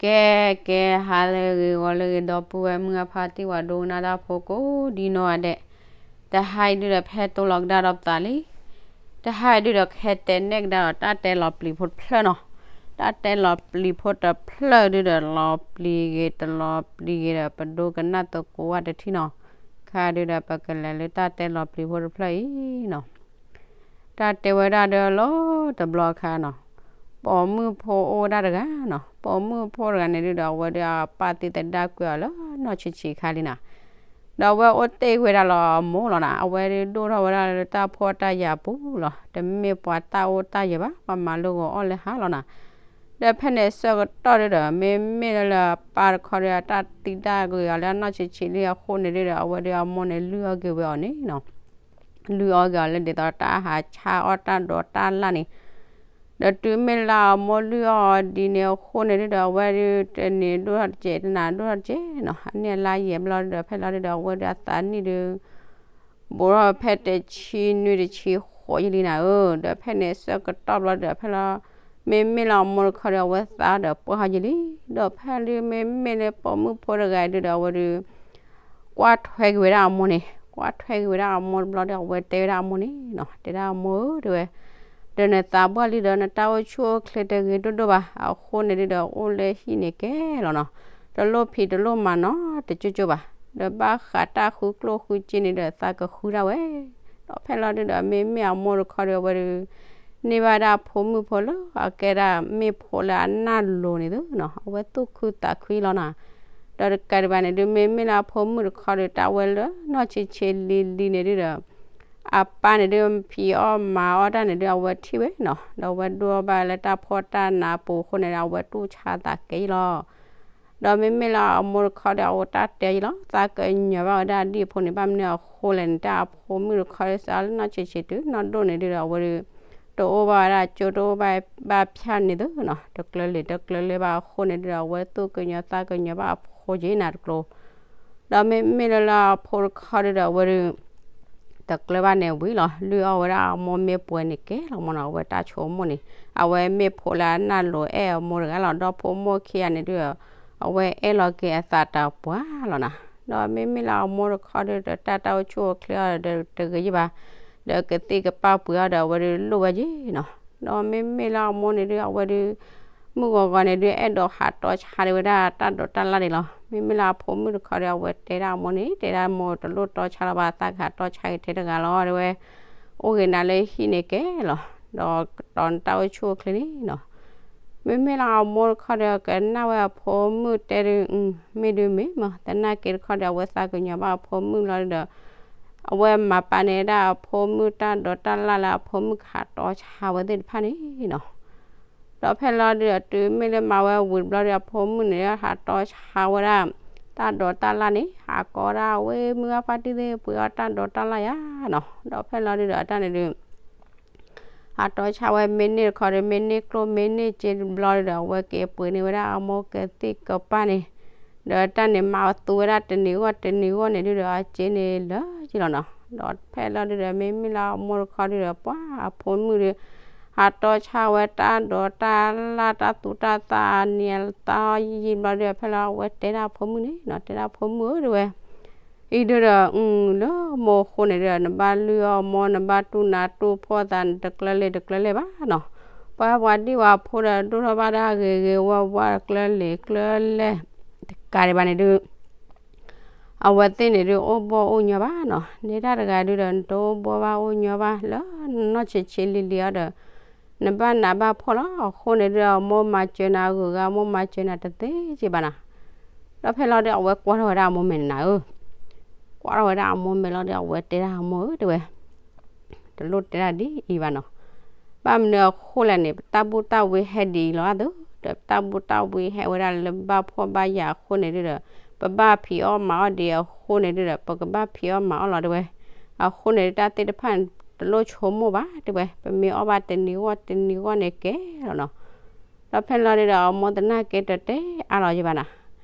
ကဲ ကဲ ဟါလၢအဂ့ၤ ဂီၤလၢအဂ့ၤ ဒီပုၢ်ဝဲၢ်မုၢ်အဖါတံၢ် ပှၤဒိကနၣ်တၢ်ဖိကိးဒ်နီၢ်ဂၤဒဲး, တဟါအံၤဒုဒီး ဖဲတိၢ်လီၤကဒါဒီးပသးလံ. တဟါအံၤဒုဒီး ကဟဲတဲနဲၣ်ကဒါဒီး တၢ်တဲလီၤပျံၤဖိတဖျၢၣ်နီၤ. တၢ်တဲလီၤပျံၤဖိတဖျၢၣ်ဒုဒီး လီၤပျံၤဂ့ၤ တလီၤပျံၤဂ့ၤဒီး ပဒိကနၣ်သကိးဝဲတထံၣ်နီၤ. ခဲအံၤဒုဒီး ပကလဲၤလၢတၢ်တဲလီၤပျံၤဖိတဖျၢၣ်အံၤနီၤ. တၢ်တဲဝဲဒၣ်ဒီးလီၤတဘျီအခါနီၤ, ပိာ်မုၣ်ဖိအိၣ်ဝဲဒၣ်တဂၤနီၤ. ပိာ်မုၣ်ဖိတဂၤန့ၣ်ဒုဒီး အဝဲဒုးအပၢ်သံသဒၣ်ကွံာ်အီၤလၢနီၢ်ဆံးဆံးခါလံနီၤ. ဒီးအဝဲအိၣ်တ့ၢ်ကွံာ်ဝဲဒၣ်လီၤအမိၢ်လီၤနီၤ. အဝဲဒုးဒိၣ်ထီၣ်ဝဲဒၣ်လၢတၢ်ဖှီၣ်တၢ်ယာ်ပူၤလီၤ. တမ့ၢ်ပှၤတၢ်အိၣ်တၢ်ယၢၤဘၣ်, ပှၤမၤလိဂီၤအီၣ်လၢဟါလီၤနီၤ. ဒီးဖဲန့ၣ်ဆၢကတီၢ်ဒုဒီး မ့မ့ၢ်လၢအပၢ်တခီဒီး တၢ်သံတၢ်ကွံာ်အီၤလၢနီၢ်ဆံးဆံးလံအဃိန့ၣ်ဒုဒီး အဝဲဒုးအမိၢ်န့ၣ်လုၢ်အီၣ်က့ၤဝဲအီၤန့ၣ်နီၤ. လုၢ်အီၣ်က့ၤအီၤလၢဒ်သိးတၢ်ဟးဆါအီၣ်တၢ်ဒိးတၢ်လၣ်န့ၣ်, ဒီးတုၤမ့ၢ်လၢအမိၢ်လုၢ်အီၣ်အီၤဒ်န့ၣ်အဃိန့ၣ်ဒုဒီး အဝဲဒုးတနံၤဒိၣ်ထီၣ်တကဲး တနၤဒိၣ်ထီၣ်တကဲးနီၤ. အနံၣ်အလါယံာ်ဘျီဒုဒီး ဖဲလီၤဒုဒီး အဝဲဒုးအသးနံၣ်ဒုး ဘူးထီၣ်ဖဲတဆံနွံတဆံဃိးယံာ်လံနၤဧၢ. ဒီးဖဲန့ၣ်ဆၢကတီၢ်ဘျီဒုဒီး ဖဲလီၤ မ့မ့ၢ်လၢအမိၢ်တခီဒီး အဝဲသးဒီးပှၢ်ဟီယံာ်လံ. ဒီးဖဲလၢမ့မ့ၢ်လၢပိာ်မုၣ်ဖိတဂၤဒုဒီး အဝဲဒုး ကွၢ်ထွဲက့ၤဝဲဒၣ်အမိၢ်န့ၣ်, ကွၢ်ထွဲက့ၤဝဲဒၣ်အမိၢ်တဘျီဒီး အဝဲတဲဝဲဒၣ်အမိၢ်န့ၣ်နီၤ, တဲဒၣ်အမိၢ်ဧၢ တဲဝဲ, ဒီးနသးပှၢ်လံဒီး နတၢ်အိၣ်ဆူၣ်အိၣ်ချ့တဂ့ၤဒိၣ်ဒိၣ်ဘၣ်. အဃိန့ၣ်ဒုဒီး အိၣ်လၢဟံၣ်န့ၣ်ကဲလီၤနီၤ, တလိၣ်ဖံးတလိၣ်မၤနီတကၠိကၠိဘၣ်. ဒီးဘၣ်ဃးတၢ်ဃုကျိၣ်ဃုစ့န့ၣ်ဒီး သးကဃုဒၣ်ဝဲ. ဒီးဖဲလီၤဒုဒီး မ့မ့ၢ်အမိၢ်တခီဒီး အဝဲဒုး န့ၢ်ဘၣ်ဒၣ်အဖိမုၣ်ဖိလၢအကဲဒၣ်မ့ၢ်ဖိလၢအနၢ်လိၤန့ၣ်သုနီၤ, အဝဲသူၣ်ခုသးခုလီၤနီၤ. ဒီးတကးဒံးဘၣ်န့ၣ်ဒုး မ့မ့ၢ်လၢအဖိမုၣ်တခီဒီး တၢ်ဝဲလၢနီၢ်ဆံးဆံးလံၤလံၤန့ၣ်ဒုဒီး အပၢ်န့ၣ်ဒုး ဖံးအီၣ်မၤအီၣ်တၢ်န့ၣ်ဒုး အဝဲထံၣ်ဝဲနီၤ, ဒီးအဝဲဒိၣ်ဘၣ်လၢတၢ်ဖှီၣ်တၢ်နးအပူၤအဃိန့ၣ်ဒီး အဝဲတူၢ်ဆါသးကဲယံလီၤ. ဒီးမ့မ့ၢ်လၢအမိၢ်တခီဒီး အဝဲတၢ်တဲယံလီၤ, သးကညီၤဘၣ်ဝဲဒၣ်ဒ်အဖိန့ၣ် ဘၣ်မနုၤအဃိလဲၣ်န့ၣ် တၢ်အဖိမုၣ်တခီဒီး စးလၢနီၢ်ဆံးဆံးတုၤနီၢ်ဒိၣ်န့ၣ်ဒုဒီး အဝဲဒုး တအိၣ်ဘၣ်ဝဲဒၣ်ကၠိ တအိၣ်ဘၣ်ဘၣ်ဖၠၣ်န့ၣ်သုနီၤ, တကျၢၤလံာ်တကျၢၤလဲၢ်ဘၣ်အဃိန့ၣ်ဒုဒီး အဝဲသူၣ်ကညီၤသးကညီၤဘၣ်အဖိက့ၤနၤတကျိၤ ဒီးမ့မ့ၢ်လၢလၢအဖိတခီဒုဒီး အဝဲဒုး တကျၢၤဘၣ်န့ၣ်ဝံၤလီၤ, လုၢ်အီၣ်ဝဲဒၣ်အမိၢ်မ့ၢ်ပှဲၤန့ၣ်ကဲလီၤမၢ်နီၤ, အဝဲတၢ်ဆိကမိၣ်န့ၣ် အဝဲမ့ၢ်ဖိလၢအနၢ်လိၤအဲၣ်အမိၢ်တဂၤလီၤ, ဒီးဖိမိၢ်ခံဂၤန့ၣ်ဒုဒီး အဝဲအဲၣ်လီၤက့ၤအသးတပှၢ်လီၤနီၤ, ဒီးမ့မ့ၢ်လၢအမိၢ်တခီဒုဒီး တၢ်တၢ်အိၣ်ဆူၣ်အိၣ်ချ့အီၤဒီးတဂ့ၤယံဘၣ်, ဒီးကသံၣ်ကပၢ်ပှ့ၤအီၤဒီး အဝဲဒုးလိၣ်ဝဲယံနီၤ, ဒီးမ့မ့ၢ်လၢအမိၢ်န့ၣ်ဒု အဝဲဒုး မုၢ်ဂီၤဂီၤန့ၣ်ဒု အဲၣ်ဒိးဟးတီဆါဒံးဝဲဒၣ်တၢ်ဒိးတၢ်လၣ်န့ၣ်လီၤ, မ့မ့ၢ်လၢအဖိမုၣ်တခီဒီး အဝဲတဲဒၣ်အမိၢ်န့ၣ် တဲဒၣ်မိၢ်တလိၣ်တီဆါလီၤဘၣ်, သးကဟးတီဆါက့ၤထဲတဂၤလီၤ တဲဝဲ, အိၣ်ဂ့ၤနၤလၢဟံၣ်န့ၣ်ကဲလီၤ, ဒီးကတီၤနတၢ်အိၣ်ဆူၣ်အိၣ်ချ့န့ၣ်နီၤ, မ့မ့ၢ်လၢအမိၢ်တခီဒီး ကနၣ်ဝဲအဖိမုၣ်တဲဒု မ့ၢ်ဒုမ့ၢ်မး, သနာ်က့တခီဒီး အဝဲသးကညီၤဘၣ်အဖိမုၣ်လီၤဒီး အဝဲမၤပာ်န့ၢ်ဒၣ်အဖိမုၣ်တၢ်ဒိးတၢ်လၣ်လၢအဖိမုၣ်ကဟးတီဆါဝဲသ့ၣ်တဖၣ်န့ၣ်နီၤ, ဒီးဖဲလီၤဒုဒီး တုၤမ့ၢ်လၢမၤဝဲဝံၤတဘျီဒီး အဖိမုၣ်န့ၣ် ဟးတီဆါဝဲဒၣ် တၢ်ဒိးတၢ်လၣ်န့ၣ် ဟးကိးဒၣ်ဝဲမုၢ်ဂၢ်ဖါတံၢ်သ့ၣ် ပှ့ၤအီၣ်တၢ်ဒိးတၢ်လၣ်ယါနီၤ, ဒီးဖဲလီၤဒုဒီး အတၢ်န့ၣ်ဒု ဟးတီဆါဝဲမ့ၢ်န့ၢ်တခီဒီး မ့ၢ်န့ၢ်ကျိၣ်မ့ၢ်န့ၢ်စ့တဘျီဒီး အဝဲက့ၤပှ့ၤန့ၢ်ဝဲဒၣ်အမိၢ်ကသံၣ်ကပၢ်န့ၣ်, ဒီးတၢ်န့ၣ်မၤအသူဝဲဒၣ်တနံၤဂီၢ်တနံၤဂီၢ်န့ၣ်ဒုဒီး အစ့န့ၣ်လၢာ်က့ၤလီၤနီၤ, ဒီးဖဲလီၤဒုဒီး မ့မ့ၢ်လၢအမိၢ်တခီဒုဒီး ပှၤအဖိမုၣ်ဒု ဟးတီဆါဝဲတၢ်ဒိးတၢ်လၣ်တၢ်သူတၢ်သၣ်အနံၤအသၣ်ယံာ်ဘျီဒုဒီး ဖဲလီၤအဝဲတဲဒၣ်အဖိမုၣ်န့ၣ်နီၤ, တဲဒၣ်အဖိမုၣ်ဧၢ တဲဝဲ အံၤဒုဒီး လၢမိၢ်အဃိန့ၣ်ဒီး နဘၣ်လုၢ်အီၣ်မိၢ် နဘၣ်တူၢ်နးတူၢ်ဖှီၣ်သး နတကျၢၤလံာ်တကျၢၤလဲၢ်ဘၣ်နီၤ, ပှၤပှၤဒံၣ်ဝဲအဖိဒီး ဒိၣ်ထီၣ်ဘၣ်ဒၣ်ဂ့ၤဂ့ၤဝါဝါ တကျၢၤလံာ်ကျၢၤလဲၢ် တကးဒံးဘၣ်န့ၣ်ဒု အဝဲသ့ၣ်န့ၣ်ဒု အိၣ်ဘီၣ်အိၣ်ညီဘၣ်နီၤ, န့ၢ်တၢ်တဂၤဒုဒီး နတအိၣ်ဘီၣ်ဘၣ်အိၣ်ညီဘၣ်လၢနီၢ်ဆံးဆံးလံၤလံၤအီၤဒီး နဘၣ်နးဘၣ်ဖှီၣ်လီၤ, အဃိန့ၣ်ဒုဒီး အမိၢ်မၤစၢၤနၤအဂုၤအဂၤ အမိၢ်မၤစၢၤနၤတသ့က့ဘၣ်နီၤ, ဒီးဖဲလီၤဒု အဝဲကွၢ်ထီၣ်ဝဲဒၣ်အမိၢ်မဲာ်န့ၣ်နၤဧၢ, ကွၢ်ထီၣ်ဝဲဒၣ်အမိၢ်မဲာ်လီၤဒီး အဝဲတဲဒၣ်အမိၢ်ဧၢ တဲဝဲ တလိၣ်တဲဒၣ်ဒ်အံၤဘၣ်နီၤ, ဘၣ်မနုၤအဃိလဲၣ်န့ၣ် ပတၢ်ဘူၣ်တၢ်ဝံဟဲဒ်အံၤလီၤအသိး ဒီးပတၢ်ဘူၣ်တၢ်ဝံဟဲဝဲဒၣ်လၢဘၣ်ဖှီၣ်ဘၣ်ယာ်အဃိန့ၣ်ဒုဒီး ပဘၣ်ဖံးအီၣ်မၤအီၣ်ဒံးအဃိန့ၣ်ဒုဒီး ပကဘၣ်ဖံးအီၣ်မၤအီၣ်လီၤတဲဝဲ, အဃိန့ၣ်ဒု တၢ်သ့ၣ်တဖၣ်န့ၣ် တလိၣ်ဆိကမိၣ်ဘၣ်တဲဝဲ, ပမ့ၢ်အီၣ်ဘၣ်တနံၤဂီၢ်တနံၤဂီၢ်န့ၣ်ကဲလီၤနီၤ ဒီးဖဲလီၤဒုဒီး အမိၢ်သနာ်က့တတဲအါလီၤယံဘၣ်နၤ,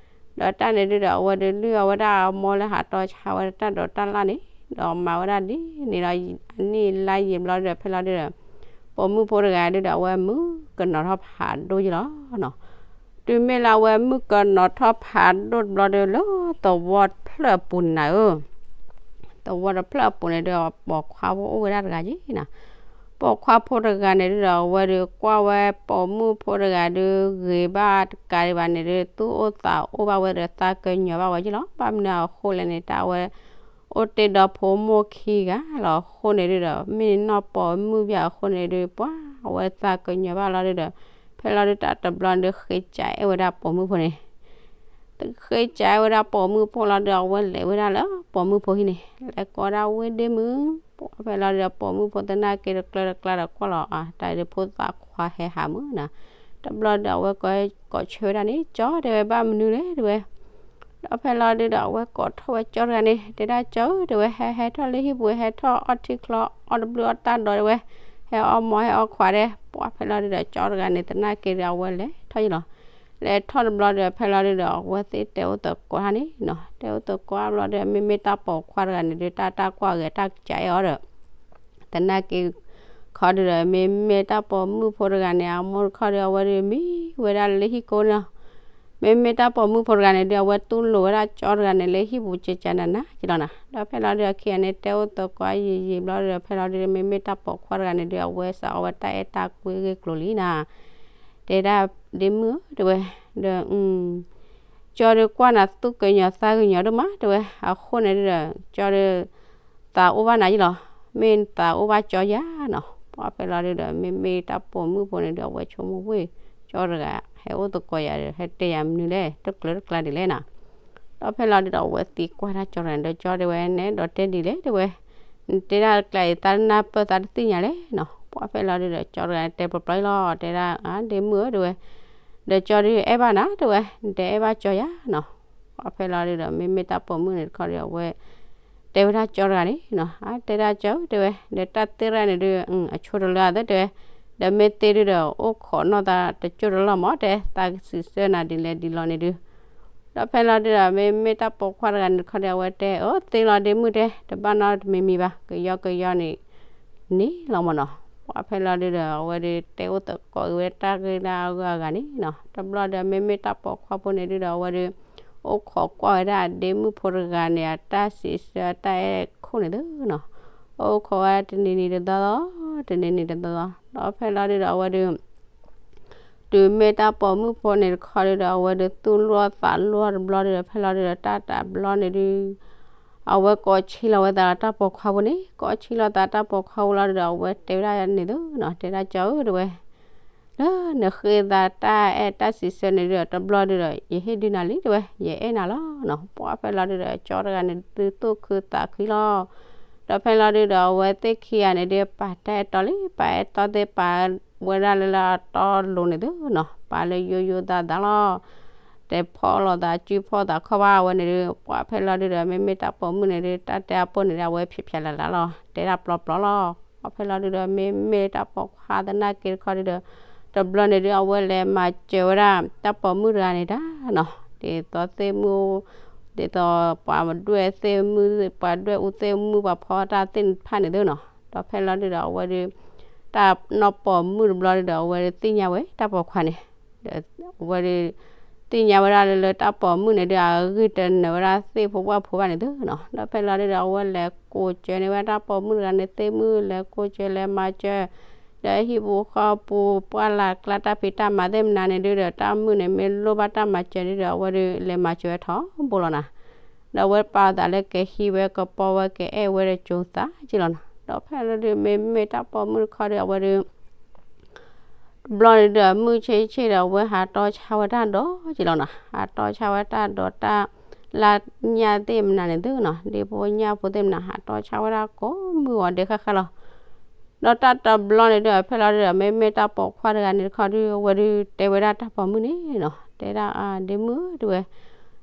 ဒီးတၢ်န့ၣ်ဒုဒီး အဝဲဒုးလုၢ်အီၣ်ဝဲဒၣ်အမိၢ်လၢဟးတီဆါဝဲဒၣ်တၢ်ဒိးတၢ်လၣ်န့ၣ်, ဒီးမၤဝဲဒၣ်ဒ်န့ၣ်ဒီး အနံၣ်လါယံာ်ဘျီဒီး ဖဲလီၤဒုဒီး ပိာ်မုၣ်ဖိတဂၤဒုဒီး အဝဲမုၣ်ကနီၤထီၣ်ဖးဒိၣ်ယံလီၤနီၤ, တုၤမ့ၢ်လၢအဝဲမုၣ်ကနီၤထီၣ်ဖးဒိၣ်တဘျီဒီး လၢသဝီတဖျၢၣ်အပူၤန့ၣ်နၤဧၢ, သဝီတဖျၢၣ်အပူၤန့ၣ်ဒီး ပိာ်ခွါဖိအိၣ်ဝဲဒၣ်တဂၤက့ၤနၤ, ပိာ်ခွါဖိတဂၤန့ၣ်ဒုဒီး အဝဲဒီးကွၢ်ဝဲပိာ်မုၣ်ဖိတဂၤဒီး ဂ့ၤဘၣ်တကးဒံးဘၣ်န့ၣ်ဒီး သူၣ်အိၣ်သးအိၣ်ဘၣ်ဝဲဒီး သးကညီၤဘၣ်ဝဲက့ၤလီၤ. ဘၣ်မနုၤအဃိလဲၣ်န့ၣ် တၢ်အဝဲ အိၣ်တ့ၢ်ဒီးဖိမိၢ်ခံဂၤလီၤ. အဃိန့ၣ်ဒုဒီး မ့ၢ်နီၢ်ပိာ်မုၣ်ဘၣ်အဃိန့ၣ်ဒု ပှၤအဝဲသးကညီၤဘၣ်လီၤဒုဒီး ဖဲလီၤဒုတၢ်တဘျီန့ၣ်ဒု ဃ့ကးအဲၣ်ဝဲဒၣ်ပိာ်မုၣ်ဖိန့ၣ် ဃ့ကးအဲၣ်ဝဲဒၣ်ပိာ်မုၣ်ဖိလီၤဒု အဝဲလဲၤဝဲဒၣ်လၢပိာ်မုၣ်ဖိဟံၣ်န့ၣ် လဲၤကိးဒၣ်ဝဲဒ့မုၣ်, ပှၤဖဲလီၤဒုဒီးပိာ်မုၣ်ဖိသနာ်က့တကျၢတကျါဒီးကွၢ်လီၤ အတၢ်ဒုဖိသၣ်ခွါဟဲဟးမုၢ်နၤ, တဘျီဒီးအဝဲကိးဆၢဝဲဒၣ်န့ၣ် ကၠီတဲဝဲ ဘၣ်မနုၤလဲၣ်တဲဝဲ ဒီးဖဲလီၤဒုဒီး အဝဲကိးထီၣ်ဝဲကၠီတဂၤန့ၣ် တဲဒၣ်ကၠီဧၢ တဲဝဲ ဟဲဟဲထီၣ်လၢဟံၣ်ပူၤ ဟဲထီၣ်အီထံချီ အီၣ်တဘျုးအီၣ်တၢ်ဒီးတဲဝဲ ဟဲအီၣ်မီၤဟဲအီၣ်ခွးဒဲး ပှၤဖဲလီၤဒုဒီး ကၠီတဂၤန့ၣ် သနာ်က့ဒီး အဝဲလဲၤထီၣ်ယံၤလီၤ. လဲၤထီၣ်တဘျီဒီး ဖဲလီၤဒုဒီး အဝဲသ့ၣ်တဲအိၣ်သကိးတၢ်န့ၣ်နီၤ တဲအိၣ်သကိးတဘျီဒီး မ့မ့ၢ်တၢ်ပိာ်ခွါတဂၤန့ၣ်ဒု တၢ်တၢ်ကွၢ်ဂဲၤတၢ်ကစးအဲၣ်အီၤဒီး သနာ်က့ ခီဒုဒီး မ့မ့ၢ်တၢ်ပိာ်မုၣ်ဖိတဂၤန့ၣ် အမိၢ်တခီဒီး အဝဲဒုးမံဝဲဒၣ်လၢဟံၣ်ကိးနီၤ, မ့မ့ၢ်တၢ်ပိာ်မုၣ်ဖိတဂၤန့ၣ်ဒု အဝဲတူၢ်လိာ်ဝဲဒၣ်ကၠီတဂၤန့ၣ် လၢဟံၣ်ပူၤကကနၤနၤကလီၤနၤ, ဒီးဖဲလီၤဒုဒီး ခံဂၤန့ၣ် တဲအိၣ်သကိးယံာ်ယံာ်ဘျီဒီး ဖဲလီၤဒုဒီး မ့မ့ၢ်တၢ်ပိာ်ခွါတဂၤန့ၣ်ဒု အဝဲစးအီဝဲတၢ်အဲၣ်တၢ်ကွံဂ့ၢ်ကျိၤလံနၤ တဲဒၣ် ဒ့မုၣ်ဧၢ တဲဝဲ, ဒီး ကၠီဒုးကွၢ်နၤသူၣ်ကညီၤသးကညီၤဒိၣ်မး တဲဝဲ, အဃိန့ၣ်ဒုဒီး ကၠီဒုး သးအိၣ်ဘၣ်နၤယံၤလီၤ, မ့ၢ်နသးအိၣ်ဘၣ်ကၠီယၤနီၤ, ပှၤဖဲလီၤဒုဒီး မ့မ့ၢ်တၢ်ပိာ်မုၣ်ဖိန့ၣ်ဒု အဝဲဆိကမိၣ်ဝဲ ကၠီတဂၤ ဟဲအိၣ်သကိးယၤဒီး ဟဲတဲယၤမနုၤလဲၣ် တကျၢၤတကျါဒ်လဲၣ်နၤ, ဒီးဖဲလီၤဒုဒီး အဝဲသံကွၢ်တၢ်ကၠီတဂၤန့ၣ်ဒီး ကၠီတဲဝဲန့ၣ်ဒီးတဲဒ်လဲၣ်တဲဝဲ, နတဲဒၣ်တကျါအံၤ သးနၢ်ပၢၢ်သးတသ့ၣ်ညါလဲၣ်နီၤ, ပှၤဖဲလီၤဒုဒီး ကၠီတဂၤန့ၣ်တဲပျီပျီလီၤ တဲဒၣ် ဒ့မုၣ်ဧၢ တဲဝဲ, ဒီးကၠီဒုအဲၣ်ဘၣ်နၤ တဲဝဲ, နတအဲၣ်ဘၣ်ကၠီယၤနီၤ, ပှၤဖဲလီၤဒုဒီး မ့မ့ၢ်တၢ်ပိာ်မုၣ်န့ၣ်တခီဒီး အဝဲ တဲဝဲဒၣ်ကၠီတဂၤန့ၣ်နီၤ, အတဲဒၣ်ကၠီဧၢ တဲဝဲ, ဒီးတၢ်သ့ၣ်တဖၣ်န့ၣ်ဒု အဆိတလၢအသ့တဲဝဲ, ဒီးမ့ၢ်သ့ဒုဒီး အိၣ်ခိးနီၢ်သးတကၠိၢ်တလီၢ်မး တဲ သးကစံးဆၢနၤဒ်လဲၣ်ဒ်လဲၣ်န့ၣ်ဒု ဒီးဖဲလီၤဒုဒီး မ့မ့ၢ်တၢ်ပိာ်ခွါတဂၤန့ၣ်တခီဒီး အဝဲတဲ အၢ သ့လီၤဒ့မုၣ်တဲ တဘၣ်နီတမံၤမံၤဘၣ် ကယီကယီန့ၣ် န့ၣ်လီၤမးနီၤ, ပှၤဖဲလီၤဒုဒီး အဝဲဒုးတဲအိၣ်သကိးဝဲတၢ်ဂ့ၢ်တၢ်အဂုၤအဂၤန့ၣ်နီၤ, တဘျီဒီး မ့မ့ၢ်တၢ်ပိာ်ခွါဖိန့ၣ်ဒုဒီး အဝဲဒုး အိၣ်ခိးကွၢ်ဝဲဒၣ်ဒ့မုၣ်ဖိတဂၤန့ၣ် အတၢ်စံးဆၢအတၢ်အဲၣ်ခိၣ်န့ၣ်သုနီၤ, အိၣ်ခိးဝဲတနံၤနံၤတသီသီ တနံၤနံၤတသီသီ ဒီးဖဲလီၤဒုဒီး အဝဲဒုး တုၤမ့ၢ်တၢ်ပိာ်မုၣ်ဖိန့ၣ်တခီဒုဒီး အဝဲဒုးသူၣ်လိာ်သးလိာ်တဘျီဒုဒီး ဖဲလီၤဒုဒီး တၢ်တဘျီန့ၣ်ဒု အဝဲကိးဆံးလီၤဝဲသးလၢတၢ်ပိာ်ခွါဖိန့ၣ် ကိးဆံးလီၤသးတၢ်ပိာ်ခွါဖိလီၤဒုဒီး အဝဲတဲဝဲဒၣ်န့ၣ်သုနီၤ, တဲဒၣ်ကၠီဧၢ တဲဝဲ လၢနဃ့သးတၢ်အဲၣ်တၢ်စံးဆၢန့ၣ်ဒုဒီး တဘျီဒုဒီး ယဟ့ၣ်ဒုနၤလံ တဲဝဲ ယအဲၣ်နၤလီၤနီၤ, ပှၤဖဲလီၤဒုဒီး ကၠီတဂၤန့ၣ်ဒုသူၣ်ခုသးခုလီၤ, ဒီးဖဲလီၤဒုဒီး အဝဲသ့ၣ်ခံဂၤန့ၣ်ဒု ပာ်တၢ်အဲၣ်တီလံ ပာ်အဲၣ်တီသ့ၣ်ပာ်ဝဲဒၣ်လၢလၢအတီလိၤန့ၣ်သုနီၤ, ပာ်လၢယိယိသးသးလီၤ တဖီၣ်လိာ်သးစုဖီၣ်သးခီၣ်ဘၣ်ဝဲန့ၣ်ဒု ပှၤဖဲလီၤဒုဒီး မ့မ့ၢ်တၢ်ပိာ်မုၣ်န့ၣ်ဒု တၢ်တဲအပိၢ်န့ၣ်ဒု အဝဲဖျဲးဖျဲးလၢ်လၢ်လီၤ တဲဒၣ်ပျီပျီလီၤ, ပှၤဖဲလီၤဒုဒီး မ့မ့ၢ်တၢ်ပိာ်ခွါသနာ်က့တခီဒုဒီး တဘျီန့ၣ်ဒု အဝဲလဲၤမၤစၢၤဝဲဒၣ် တၢ်ပိာ်မုၣ်တဂၤန့ၣ်တၢ်နီၤ, ဒ်သိးသ့ၣ်မုၣ် ဒ်သိးပှၤဒွဲၣ်သ့ၣ်မုၣ် ပှၤဒွဲၣ်အူသ့ၣ်မုၣ် ပှၤဖီတၢ်သ့ၣ်တဖၣ်န့ၣ်သုနီၤ, ဒီးဖဲလီၤဒုဒီး အဝဲဒု တၢ်နီၢ်ပိာ်မုၣ်တဘျီဒုဒီး အဝဲဒုသ့ၣ်ညါဝဲတၢ်ပိာ်ခွါန့ၣ် ဒီးအဝဲဒု သ့ၣ်ညါဝဲဒၣ်လၢလၢတၢ်ပိာ်မုၣ်န့ၣ်ဒု အဂံၢ်တနၢၤဝဲဒၣ်သ့ၣ်ဖိပှၢ်ဖိဘၣ်န့ၣ်သုနီၤ, ဒီးဖဲလီၤဒုဒီး အဝဲလဲၤကိးစၢၤန့ၢ်ဝဲတၢ်ပိာ်မုၣ်တဂၤန့ၣ် သ့ၣ်မုၣ်လဲၤကိးစၢၤလဲၤမၤစၢၤ ဒီးဟံၣ်ပူၤဃီပူၤ ပှၢ်လၢ်ကျါတၢ်ဖံးတၢ်မၤသ့ၣ်မနုၤန့ၣ်ဒုဒီး တၢ်မုၣ်န့ၣ်မ့ၢ်လိၣ်ဘၣ်တၢ်မၤစၢၤဒုဒီး အဝဲဒုလဲၤမၤစၢၤဝဲထီဘိလီၤနၤ, ဒီးအဝဲပာ်အသးလၢကဟံးဝဲကပီဝဲကအဲၣ်ဝဲဒီးကၠိသးက့လီၤနီၤ, ဒီးဖဲလီၤဒု မ့မ့ၢ်တၢ်ပိာ်မုၣ်တခီဒီး အဝဲဒု တဘျီန့ၣ်ဒီး မုၢ်ဆ့ဆ့ဒီး အဝဲဟးတီဆါဝဲတၢ်ဒိးက့လီၤနီၤ, ဟးတီဆါဝဲတၢ်ဒိးတၢ် လၢညၣ်သ့ၣ်မနုၤန့ၣ်သုနီၤ, ဒ့ဖိညၣ်ဖိသ့ၣ်မနုၤ ဟးတီဆါဝဲဒၣ်ကိးမုၢ်ဂီၤဒဲးဃၣ်ဃၣ်လီၤ, ဒီးတၢ်တဘျီန့ၣ်ဒီး ဖဲလီၤဒုဒီး မ့မ့ၢ်တၢ်ပိာ်ခွါတဂၤန့ၣ်တခီဒု အဝဲဒုတဲဝဲဒၣ်တၢ်ပိာ်မုၣ်န့ၣ်နီၤ, တဲဒၣ်အါ ဒ့မုၣ်ဧၢ တဲဝဲ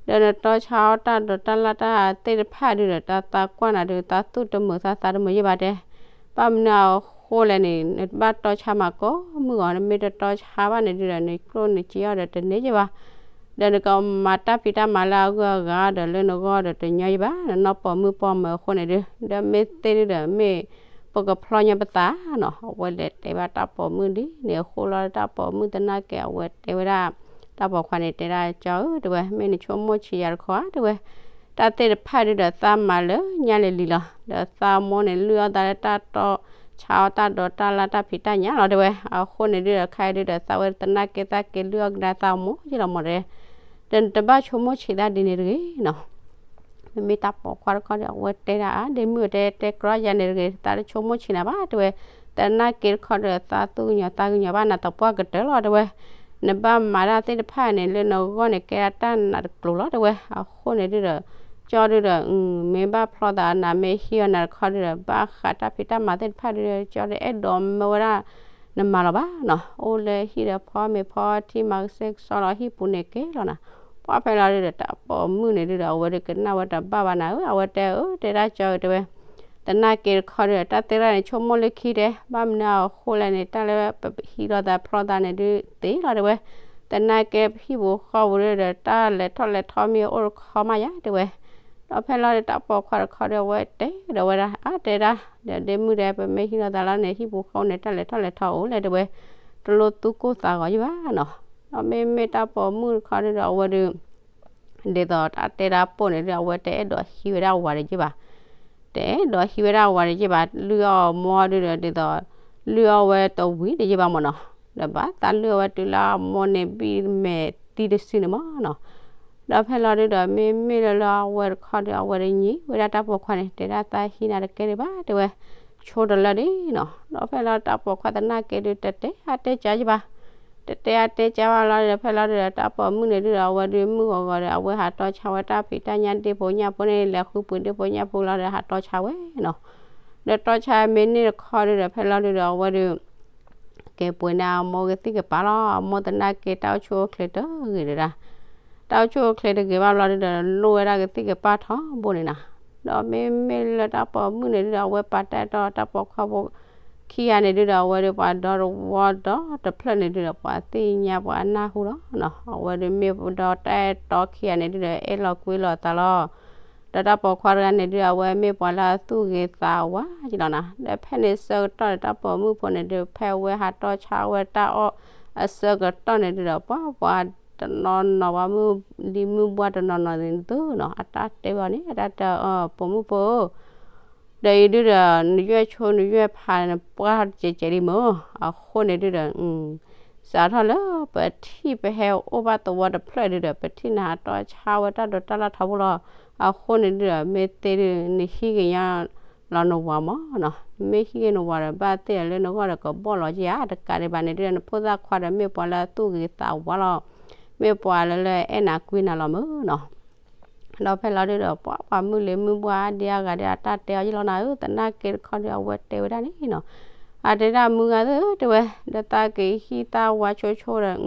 ဒီးနတီဆါအီၣ်တၢ်ဒိးတၢ်လၢတၢ်သ့ၣ်တဖၣ်ဒုဒီး တၢ်သးကွၢ်နၤဒု သးသူၣ်တမုာ်သးသးတမုာ်ယဲၢ်ဘၣ်တဲ, ဘၣ်မနုၤအဃိလဲၣ်န့ၣ် နဘၣ်တီဆါမးကိးမုၢ်ဂီၤ နမ့ၢ်တတီဆါဘၣ်န့ၣ်ဒုဒီး နကျိၣ်နစ့အီၤဒီးတန့ၢ်ယဲၢ်ဘၣ်, ဒီးနကမၤတၢ်ဖံးတၢ်မၤလၢအဂုၤအဂၤဒီးလၢနဂီၢ်ဒီးတညီယဲၢ်ဘၣ်, နနီၢ်ပိာ်မုၣ်ပိာ်မၢၤအဃိန့ၣ်ဒု, ဒီးမ့ၢ်သ့ဒုဒီး မ့ၢ်ပကဖျီညါပသးနီၤ, အဝဲလဲၤတဲဘၣ်တၢ်ပိာ်မုၣ်ဒ်န့ၣ်အဃိလီၤ, တၢ်ပိာ်မုၣ်သနာ်က့ အဝဲတဲဝဲဒၣ် တၢ်ပိာ်ခွါန့ၣ်တဲဒၣ်ကၠီဧၢ တဲဝဲ, မ့ၢ်နဆိကမိၣ်ဆံးယၤတခီဧါ တဲဝဲ, တၢ်သ့ၣ်တဖၣ်ဒုဒီးသးမၤလၢညါလၢာ်လံလီၤ. ဒီးသးမိၢ်န့ၣ် လုၢ်အီၣ်သးလၢတၢ်တီဆါအီၣ်တၢ်ဒိးတၢ်လၢ်တၢ်ဖံးတၢ်ညၣ်လီၤ တဲဝဲ. အဃိန့ၣ်ဒုဒီး ခဲအံၤဒုဒီး သးဝဲသနာ်က့သးက့ၤလုၢ်အီၣ်ကဒါသးမိၢ်က့လီၤမၢ်တဲ ဒီးနတဘၣ်ဆိကမိၣ်ဆံးသးဒ်န့ၣ်တဂ့ၤနီၤ. မ့မ့ၢ်တၢ်ပိာ်ခွါတခီဒီး အဝဲတဲဒၣ် အါ ဒ့မုၣ်တဲ တဲကြီယၤန့ၣ်တဂ့ၤ, သးတဆိကမိၣ်ဆံးနၤဘၣ် တဲဝဲ. သနာ်က့တခီဒီး သးသူၣ်ကညီၤသးကညီၤဘၣ်နၤသပှၢ်ကတၢၢ်လီၤ တဲဝဲ. နဘၣ်မၤတၢ်သ့ၣ်တဖၣ်န့ၣ် လၢနဂီၢ်န့ၣ် ကဲဒၣ်တၢ်နာ်တကျိၤလီၤ တဲဝဲ. အဃိန့ၣ်ဒုဒီး ကၠီဒုဒီး မ့ၢ်ဘၣ်ဖျီသးနၤ မ့ၢ်ဟံးအီၤနၤတခီဒုဒီး ဘၣ်ဃးတၢ်ဖံးတၢ်မၤသ့ၣ်တဖၣ်ဒုဒီး ကၠီဒီးအဲၣ်ဒိးမၢဝဲဒၣ် နမၤလီၤဘၣ်နီၤ. အိၣ်လၢဟံၣ်ဒီးဖီမ့ၤဖီထံမၤကစ့ၢ်ကစီလီၤ ဟံၣ်ပူၤန့ၣ်ကဲလီၤနၤ. ပှၢ်ဖဲလီၤဒုဒီး တၢ်ပိာ်မုၣ်န့ၣ်ဒုဒီး အဝဲဒုကနၣ်ဝဲတဘၣ်ဘၣ်နၤဧၢ အဝဲတဲအၢ တဲဒၣ်ကၠီဧၢ တဲဝဲ. သနာ်က့တခီဒုဒီး တၢ်သ့ၣ်တဖၣ်န့ၣ် ဆိကမိၣ်လၢခံတဲ ဘၣ်မနုၤအဃိလဲၣ်န့ၣ် တၢ်လၢပဟံးလီၤသးဖျီသးန့ၣ်ဒုသ့လီၤ တဲဝဲ. သနာ်က့ဟံၣ်ပူၤဃီပူၤဒုဒီး တၢ်လဲၤထီၣ်လဲၤထီမ့ၢ်အိၣ်တခီမးယၤ တဲဝဲ. ဒီးဖဲလီၤဒုတၢ်ပိာ်ခွါတခီဒီး အဝဲတဲဒီးဝဲဒၣ် အါ တဲဒၣ် ဒီးဒ့မုၣ်တဲ ပမ့ၢ်ဟံးလီၤသးလီၤန့ၣ် ဟံၣ်ပူၤဃီန့ၣ် တၢ်လဲၤထီၣ်လဲၤထီအိၣ်လဲၣ် တဲဝဲ. တလိၣ်သူၣ်ကိၢ်သးဂီၤယံၤဘၣ်နီၤ. ဒီးမ့မ့ၢ်တၢ်ပိာ်မုၣ်တခီဒုဒီး အဝဲဒု ဒ်သိးတၢ်တဲတၢ်ပိာ်န့ၣ်ဒု အဝဲတအဲၣ်ဒိးဟံးဝဲဒၣ်ဝၤတယံၤဘၣ်. တအဲၣ်ဒိးဟံးဝဲဒၣ်ဝၤတယံၤဘၣ် လုၢ်အီၣ်အမိၢ်ဒုဒီး ဒ်သိး လုၢ်အီၣ်ဝဲတဝံၤတယံၤဘၣ်မၢ်နီၤ. ဒီးဘၣ်သးလုၢ်အီၣ်ဝဲတုၤလၢအမိၢ်န့ၣ်ဘံၣ်မဲာ်သံတစုန့ၣ်မၢ်နီၤ. ဒီးဖဲလီၤဒုဒီး မ့မ့ၢ်လၢလၢအဝဲတခီဒီး အဝဲဒုညံၤဝဲဒၣ်တၢ်ပိာ်ခွါန့ၣ် တဲဒၣ်သးဟံးနၤတကဲဒံးဘၣ် တဲဝဲ. ဆိတလၢဒံးနီၤ. ဒီးဖဲလီၤတၢ်ပိာ်ခွါသနာ်က့ဒု တတဲအါတဲကၢယံၤဘၣ်. တတဲအါတဲကၢဘၣ်လီၤဒီး ဖဲလီၤဒုဒီး တၢ်ပိာ်မုၣ်န့ၣ်ဒုဒီး အဝဲဒုမုၣ်ဂီၤဂီၤဒီး အဝဲဟးတီဆါဝဲတၢ်ဖံးတၢ်ညၣ်ဒ့ၣ်ဖိညၣ်ဖိန့ၣ် လဲၤဃုပှ့ၤဒ့ၣ်ဖိညၣ်ဖိလီၤဒီး ဟးတီဆါဝဲနီၤ. ဒီးတီဆါမ့ၢ်န့ၢ်တခီဒုဒီး ဖဲလီၤဒုဒီး အဝဲဒု က့ၤပှ့ၤန့ၢ်အမိၢ်ကသံၣ်ကပၤလီၤ. အမိၢ်သနာ်က့တၢ်အိၣ်ဆူၣ်အိၣ်ချ့တဂ့ၤဒၣ် တၢ်အိၣ်ဆူၣ်အိၣ်ချ့တဂ့ၤဘၣ်ဘျီဒုဒီး လိၣ်ဝဲဒၣ်ကသံၣ်ကပၤထီဘိန့ၣ်နီၤ. ဒီးမ့မ့ၢ်လၢတၢ်ပိာ်မုၣ်န့ၣ်ဒုဒီး အဝဲပာ်တၢ်အဲၣ်တီတၢ်ပိာ်ခွါဖိခံဂၤန့ၣ်ဒုဒီး အဝဲဒုပှၤဒီတဝီဒီတဖျၢၣ်န့ၣ်ဒုဒီး ပှၤသ့ၣ်ညါပှၤနၢ်ဟူလီၤနီၤ. အဝဲဒုမ့ၢ်ဒီတၢ်အဲၣ်တီခံဂၤန့ၣ်ဒုဒီး အဲၣ်လီၤကွံလီၤသးလီၤ. ဒီးတၢ်ပိာ်ခွါတဂၤန့ၣ်ဒုဒီး အဝဲမ့ၢ်ပှၤလၢအသူၣ်ဂ့ၤသးဝါက့လီၤနီၤ. ဒီးဖဲန့ၣ်ဆၢကတီၢ်န့ၣ် တၢ်ပိာ်မုၣ်ဖိန့ၣ်ဒု ဖဲအဝဲဟးတီဆါဝဲတၢ်အီၣ်အဆၢကတီၢ်န့ၣ်ဒုဒီး ပှၤပှၤတနီၤနီၤ ပှၤမုၢ်လံၤမုၢ်ဘှါတနီၤနီၤန့ၣ်သုနီၤ အတၢ်တဲဝဲအီၤန့ၣ် အတၢ်တဲအီၤ ပိာ်မုၣ်ဖိဧၢ ဒီးအံၤဒုဒီး နယွဲၢ်ဆိနယွဲၢ်ဖးန့ၣ် ပှၢ်ကဲးကဲးလံမ့ၢ် အဃိန့ၣ်ဒုဒီး စးထီၣ်လၢပထံၣ်ပဟဲအိၣ်ဘၣ်သဝီတဖျၢၣ်ဒုဒီး ပထံၣ်နၤဟးတီဆါဝဲတၢ်ဒိးတၢ်လၢ်ထီဘိလီၤ. အဃိန့ၣ်ဒုဒီး မ့ၢ်သ့ဒု နဟံးက့ၤညီလီၤနဝၤမၢ်နီၤ. မ့ၢ်ဟံးက့ၤနဝၤဒီး ဘၣ်သ့ၣ်ဒီးလၢနဂီၢ်ဒီးကဘီၣ်လီၤက့ဧါ တကးဒံးဘၣ်န့ၣ်ဒုဒီး နဖိသၣ်ခွါဒီးမ့ၢ်ပှၤလၢအသူၣ်ဂ့ၤသးဝါလီၤ. မ့ၢ်ပှၤလၢလၢအဲၣ်နၤကွံနၤလီၤမ့ၢ်နီၤ. ဒီးဖဲလီၤဒုဒီး ပှၤပှၤမုၢ်လံၤမုၢ်ဘှါဒံးအဂၤဒီး အတၢ်တဲအီၤယလီၤနၤဧၢ သနာ်က့တခီဒီး အဝဲတဲဝဲဒၣ်န့ၣ်နီၤ. အတဲဒၣ်မုၢ်ဂၤသ့ၣ်ဧၢ တဲဝဲ ဒီးသးက့ၤဟံးသးဝၤဆိဆိဒီး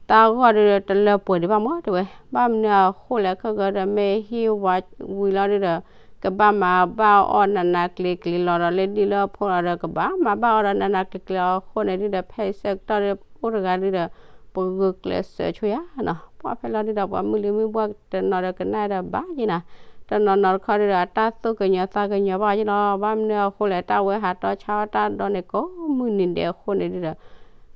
သးဂီၢ်ဒုဒီးတလၢပှဲၤဒံးဘၣ်မၢ်တဲဝဲ. ဘၣ်မနုၤအဃိလဲၣ် ခဲကဒီး မ့ၢ်ဟံးဝၤဝံၤလီၤဒုဒီး ကဘၣ်မၤဘၣ်အီၣ်နးနးကျံၤကျံၤလီၤဒီး လၢဒ်လၢအဖိလီၤဒီး ကဘၣ်မၤဘၣ်အီၣ်ဒီးနးနးကျံၤကျံၤအဃိန့ၣ်ဒုဒီး ဖဲအံၤဆၢကတီၢ်ဒု အိၣ်တဂၤဒုဒီး ပဂုာ်ကျဲးစၢးဆိယၤနီၤ. ပှၤဖဲလီၤဒုဒီး ပှၤမုၢ်လံၤမုၢ်ဘှါတနီၤဒီးကနၣ်ဒီးဘၣ်ယံၤနၤ, တနီၤနီၤတခီဒုဒီး အတၢ်သူၣ်ကညီၤသးကညီၤဘၣ်ယံၤလီၤ. ဘၣ်မနုၤအဃိလဲၣ် တၢ်ဝဲဟးတီဆါအီၣ်တၢ်ဒိးန့ၣ် ကိးမုၢ်နံၤဒဲးအဃိန့ၣ်ဒုဒီး